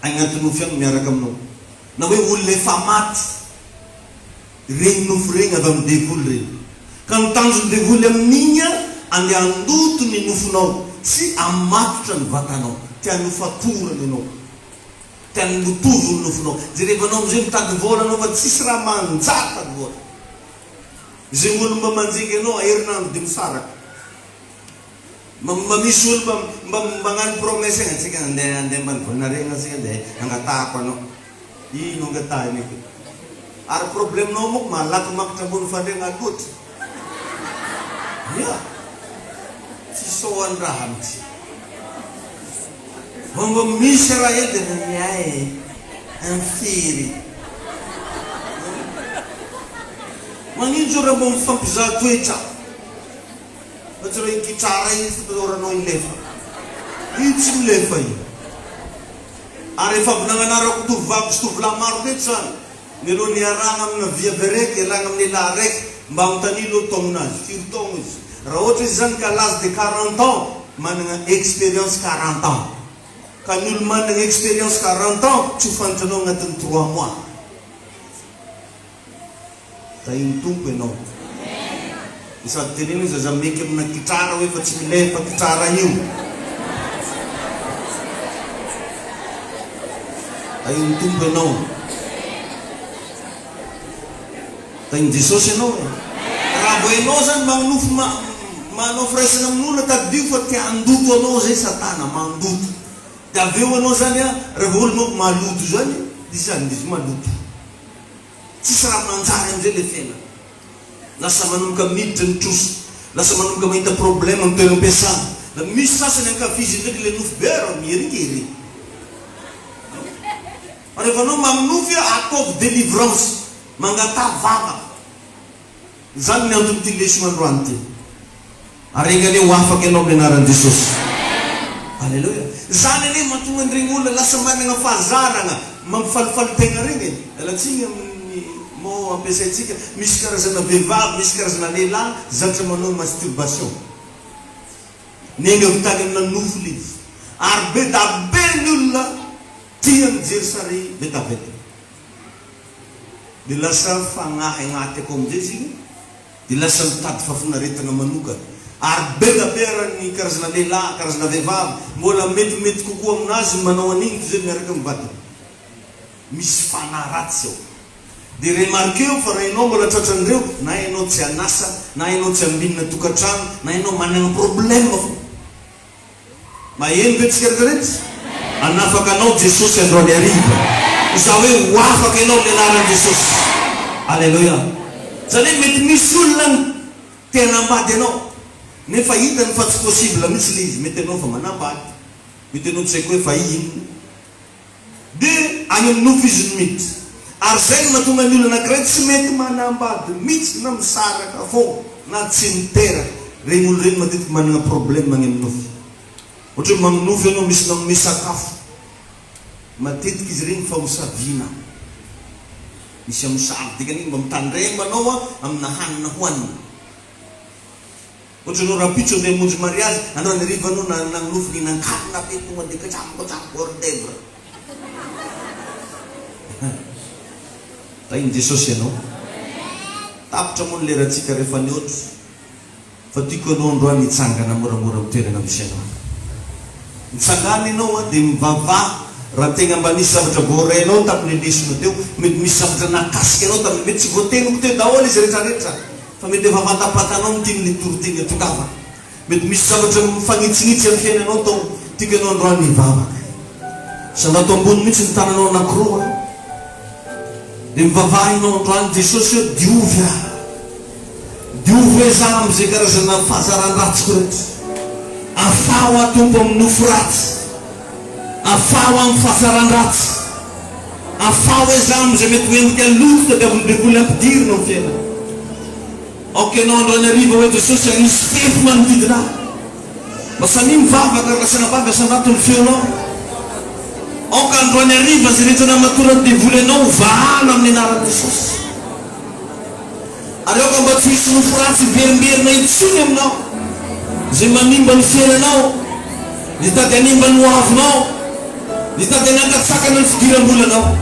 agnaty nofy agny miaraka aminao. Na hoe olona efa maty. Regny nofy regny avy amin'ny devoly regny. Ka ny tanjon'ny devoly amin'igny andeha handoto ny nofinao sy hamatotra ny vatanao. Tiany ho fatorana ianao. Tiany mitovy ny nofinao. Jerevanao amizay mitady vola anao fa tsisy raha manjary tady vola. Zegny olo mba manjinga anao herinandro de misaraka. Mba mba misy olo mba mba magnano promesse agny antsika andeha andeha ambanivolinareo antsika de angatahako anao. Ino angatahiny ake? Ary problème nao moko malaky makatra ambony fandriagna loatra. Ya! Tsy soan-draha mitsy. Vao mba misy raha eo dia miahy e! Am firy? Magnino zao raha mba mifampizaha toetra? Fa tsy raha iny kitrara iny fotoloranao hilefa. Io tsy milefa io. Ary efa avy nagnanarako tovovavy sy tovolahy maro teto zany. Mialoha ny hiarahagna amina viavy araiky, hiarahagna amin'ny lehilahy araiky, mba anontania aloha taogninazy, firy taogno izy. Raha ohatra izy zany ka l'âge de 40 ans, managna expérience 40 ans. Ka ny olo managna expérience 40 ans tsy ho fantranao agnatin'ny trois mois. Tahin'ny Tompo ianao. Dia sady teneno izy aza meky amina kitrara hoe fa tsy milefa kitrara io. Tahin'ny Tompo ianao. Tahin'i Jesosy ianao e. Raha vao ianao zany magnonofy ma manao firaisana amin'olona tadidio fa te handoto anao zay satana, mandoto. Dia avy eo ianao zany an, raha vao olo manko maloto zany, dia zany izy maloto. Tsisy raha manjary amizay le fiainana. Lasa manomboka miditra ny trosa, lasa manomboka mahita problème am toeram-piasana. La misy sasany ankafiziny ndraiky le nofy be raha miherinkery. Fa rehefa anao magnonofy ataovy délivrance, mangataha vavaka. Izany ny anton'ity lesona androany ity. Ary enga anie ho afaka ianao amin'ny anaran'i Jesosy. Aleloia. Izany anie mahatonga an'iregny olona lasa managna fahazaragna mampifalifaly tegna regny e. Miala tsiny amin'ny mot ampiasaintsika, misy karazana vehivavy, misy karazana lehilahy zatra manao masturbation. Niainga avy tany amina nofy le izy. Ary be da be ny olona tia mijery sary vetaveta. Dia lasa fagnahy agnaty akao amizay izy igny, dia lasa mitady fahafinaretagna manokana. Ary be da be ara ny karazana lehilahy, karazana vehivavy, mbola metimety kokoa aminazy ny manao an'igny toy izay miaraka amin'ny vadiny. Misy fanahy ratsy ao. Dia remarqueo fa raha enao mbola tratran'ireo, na enao tsy an'asa, na enao tsy ambinina tokantrano, na enao managna problème fô. Maheno ve tsika retraretra? Hanafaka anao Jesosy androany hariva. Izaho hoe ho afaka ianao amin'ny anaran'i Jesosy. Aleloia. Izany hoe mety misy olona te hanambady anao nefa hitany fa tsy possible mihitsy ilay izy. Mety ianao efa manambady, mety ianao tsy haiko hoe efa inona. Dia any amin'ny nofo izy no miditra. Ary izay no mahatonga ny olona anankiray tsy mety manambady mihitsy na misaraka foana na tsy miteraka. Ireny olona ireny matetika manana problème any amin'ny nofy. Ohatra hoe magnonofy ianao misy nanome sakafo. Matetika izy ireny famosaviana. Misy amosavy dikany mba mitandrema anao amina hanina hohanina. Ohatra anao rahampitso andeha hamonjy mariazy, androany hariva anao nagnonofy nihinan-kanina be tonga dia katsako hors d'oeuvre. Tahin'i Jesosy ianao. Tapitra moa ny lerantsika rehefa nihoatra fa tiako ianao androany hitsangana moramora amin'ny toerana misy anao. Mitsangàna ianao an dia mivavaha raha tegna mba nisy zavatra voarainao tamin'ilay lesona teo, mety misy zavatra nahakasika anao tamin'ilay, mety tsy voateniko teo daholo izy rehetrarehetra. Fa mety efa fantapatanao ny tian'ilay toriteny hatongavana. Mety misy zavatra mifanitsinitsy amin'ny fiainanao tao, tiako ianao androany hivavaka. Sandrato ambony mihitsy ny tananao anankiroa an. Dia mivavaha ianao androany, Jesosy ô, diovy aho. Diovy hoe za amin'izay karazana fahazaran-dratsiko rehetra. Afaho aho Tompo amin'ny nofo ratsy. Afaho aho amin'ny fahazaran-dratsy. Afaho hoe za amin'izay mety ho endrika loto tadiavin'ny devoly hampidirina ao fiainana. Aoka ianao androany hariva hoe Jesosy hanisy fefy manodidina ahy. Mba samia mivavaka ry lasanabavy asandrato ny feonao. Aoka androany hariva izay rehetra namatoran'ny devoly anao ho vahana amin'ny anaran'i Jesosy. Ary aoka mba tsy hisy nofo ratsy hiverimberina intsony aminao, izay manimba ny fiainanao, mitady hanimba ny hoavinao, mitady hanakatsakana ny fidiram-bolanao.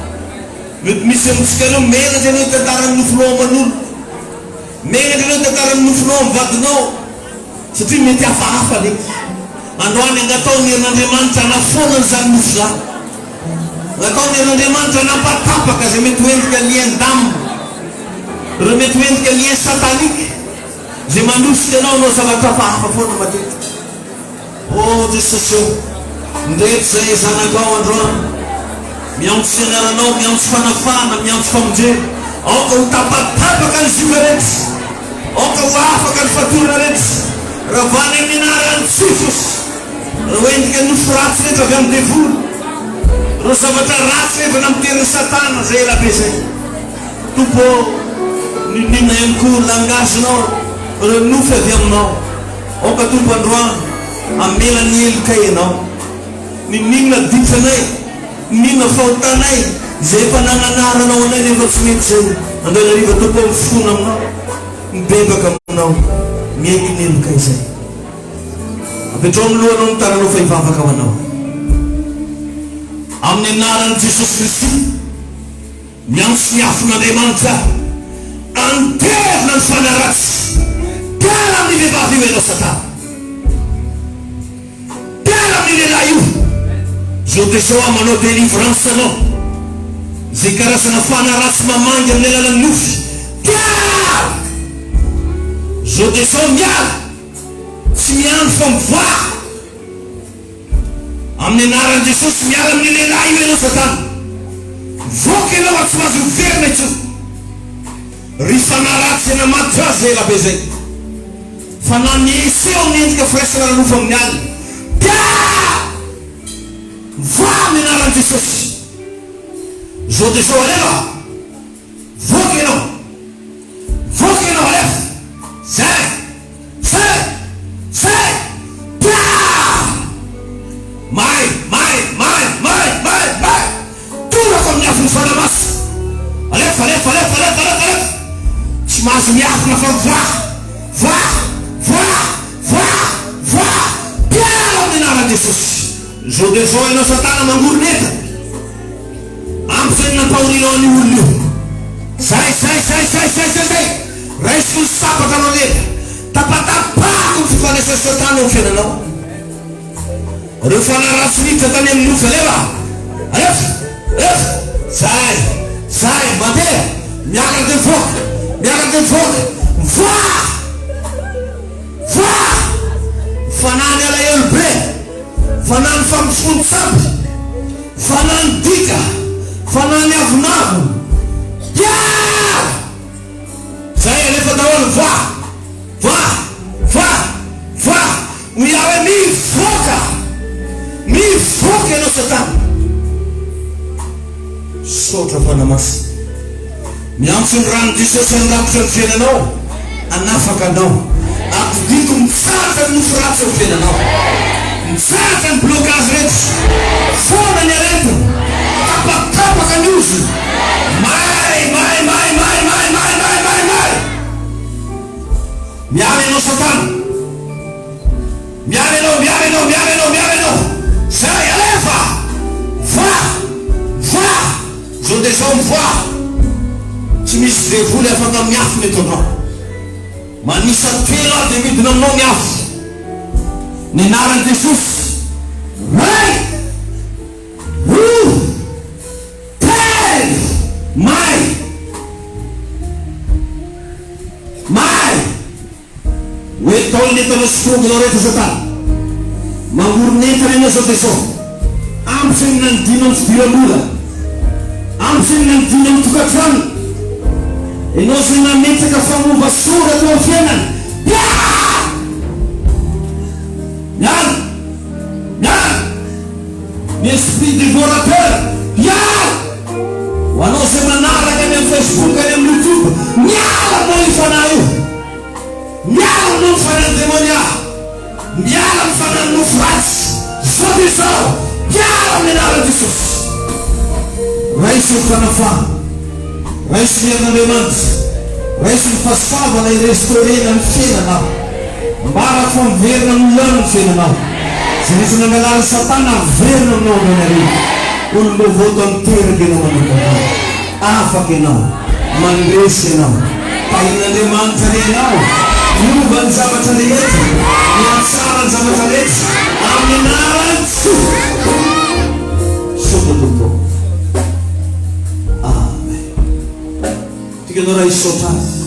Mety misy amintsika ireo menatra ianao hitantara ny nofinao aman'olona. Menatra ianao hitantara ny nofinao amin'ny vadinao, satria mety hafahafa le izy. Androany angataho ny herin'Andriamanitra hanafoana an'izany nofy izany. Natao ny herin'Andriamanitra nampatapaka izay mety ho endrika lien d'âme, ireo mety ho endrika lien satanique izay manosika anao hanao zavatra hafahafa foana matetika. Oh Jesosy ô, ndreto izay zanakao androany, miantso ny anaranao, miantso fanafahana, miantso famonjena. Aoka ho tapatapaka ny zioga rehetra, aoka ho afaka ny fatorana rehetra, ravana amin'ny anaran'i Jesosy. Ireo endrika nofo ratsy rehetra avy amin'ny devoly, ireo zavatra ratsy rehetra nampiterin'i Satana izay ela be izay. Tompo ô, n'inon'inona ihany koa langage-nao, ireo nofy avy aminao. Aoka Tompo androany hamela ny helokay Ianao. N'inon'inona ditranay, n'inon'inona fahotanay izay efa nananaranao anay nefa tsy mety izay. Androany hariva Tompo ô, mifona aminao, mibebaka aminao, miaiky ny helokay izay. Apetraho amin'ny lohanao ny tananao fa hivavaka ho anao. Amin'ny anaran'i Jesosy Kristy, miantso ny afon'Andriamanitra aho. Andevona ny fanahy ratsy. Miala amin'io vehivavy io ianao Satana. Miala amin'io lehilahy io. Zao dia zao aho manao délivrance anao. Izay karazana fanahy ratsy mamangy amin'ny alalan'ny nofy. Miala! Zao dia zao miala! Tsy miandry fa mivoaha! Amin'ny anaran'i Jesosy, miala amin'io lehilahy io ianao Satana! Mivoaka ianao ary tsy mahazo miverina intsony! Ry fanahy ratsy izay namatotra azy izay ela be izay, fanahy miseho amin'ny endrika firaisana ara-nofo amin'ny alina, miala! Mivoaha amin'ny anaran'i Jesosy! Zao dia zao alefa! Mivoaka ianao! Mivoaka ianao alefa! Zay! Zay! Zay! Piaa! May! May! May! May! May! May! Torako amin'ny afon'ny Fanahy Masina! Alefa! Alefa! Alefa! Alefa! Alefa! Alefa! Tsy mahazo miafina fa mivoaha! Voaha! Voaha! Voaha! Voaha! Piaa! Amin'ny anaran'i Jesosy! Zao dia zao ianao satana mangoron'entana! Ampy zay ny nampahorianao an'io olona io. Zay, zay, zay, zay, zay, zay, zay. Raisiko ny sabatra anao lenta. Tapatapahako ny fifandraisan'i Satana eo amin'ny fiainanao. Ireo fanahy ratsy niditra tany amin'ny nofy, alefa! Alefa! Alefa! Zay, zay, mandeha! Miakatra dia mivoaka! Miakatra dia mivoaka! Mivoaha! Mivoaha! Fanahy ny alahelo be, fanahy ny famofoan-tsampy. Fanahy ny dika, fanahy ny avonavona. Hiala! Zay alefa daholo, voa! Voa! Voa! Voa! Hoy aho hoe mivoaka! Mivoaka ianao satana! Misaotra Fanahy Masina. Miantso ny ran'i Jesosy handrakotra ny fiainanao, hanafaka anao. Atodiko mitsahatra ny nofy ratsy eo fiainanao. Mitsahatra ny blocage rehetra. Foana ny aretina. Tapatapaka ny ozona. May, may, may, may, may, may, may, may, may. Miala ianao satana. Miala ianao, miala ianao, miala ianao, miala ianao. Zay, alefa! Voa! Voa! Zao dia zao mivoaha! Tsy misy devoly afaka miafina eto anao. Manisa telo aho dia midina aminao ny afo. Ny anaran'i Jesosy. Ray! Roa! Telo! May! May! Ho ento ny entanao sy forongonao rehetra Satana. Mangorona entana ianao izao dia izao. Ampy izay ny nanidinao ny fidiram-bola. Ampy izay ny nanidinao ny tokantrano. Ianao izay nametraka fanova sora teo amin'ny fiainana. Miala! Miala! Miala! Ny esprit dévorateur. Miala! Ho anao izay manaraka any amin'ny Facebook, any amin'ny YouTube, miala aminao io fanahy io. Miala aminao ny fanahin'ny demonia. Miala amin'ny fanahin'ny nofo ratsy. Zao dia izao, miala amin'ny anaran'i Jesosy. Raiso ny fanafahana. Raiso ny herin'Andriamanitra. Raiso ny fahasoavana hi-restaurer-na ny fiainanao. Ambarako fa miverina amin'ny laoniny ny fiainanao. Izay rehetra nangalarin'i Satana averina aminao androany hariva. Olom-baovao tanteraka ianao manomboka androany. Afaka ianao. Mandresy ianao. Tahian'Andriamanitra anie ianao. Miova ny zavatra rehetra. Mihatsara ny zavatra rehetra. Amin'ny anaran'i Misaotra Tompo ô. Amen. Tiako ianao raha hisaotra Azy.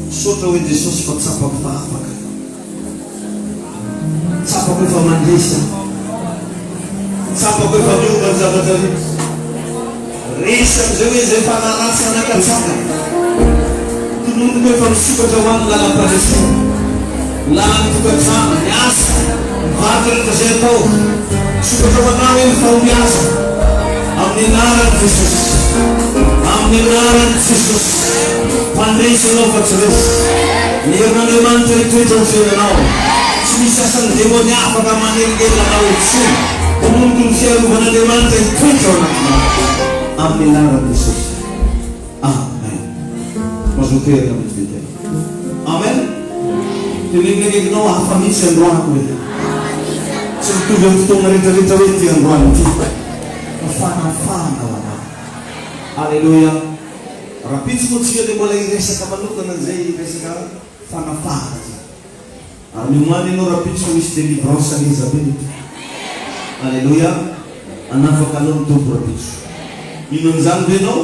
Misaotra hoe Jesosy fa tsapako fa afaka. Tsapako efa mandresy aho. Tsapako efa miova ny zavatra rehetra. Resy amin'izay hoe izay fanahy ratsy hanakatsakana. Tononiko efa misokatra ho an'ny lalam-pandresena. Lalan'ny tokantrano, ny asa, ny varotra rehetra izay atao. Misokatra ho anao hoe ny fahombiazana. Amin'ny anaran'i Jesosy. Amin'ny anaran'i Jesosy. Mpandresy ianao fa tsy resy. Ny herin'Andriamanitra hitoetra ao fiainanao. Tsy misy asan'ny demonia afaka manelingelina anao intsony. Tononiko ny fiarovan'Andriamanitra hitoetra ao anatinao. Amin'ny anaran'i Jesosy. Amen. Mazotoa toerana vetivety ianao. Amen. Teneno ny akaikinao hafa mihitsy androany hoe. Tsy mitovy amin'ny fotoana rehetrarehetra hoe ity androany ity. Fa fanafahana ho anao. Aleloia. Rahampitso moa tsika dia mbola hiresaka manokana an'izay resaka fanafahana izay. Ary miomàna ianao rahampitso fa misy délivrance ngeza be eto. Aleloia. Hanafaka anao ny Tompo rahampitso. Mino an'izany ve ianao?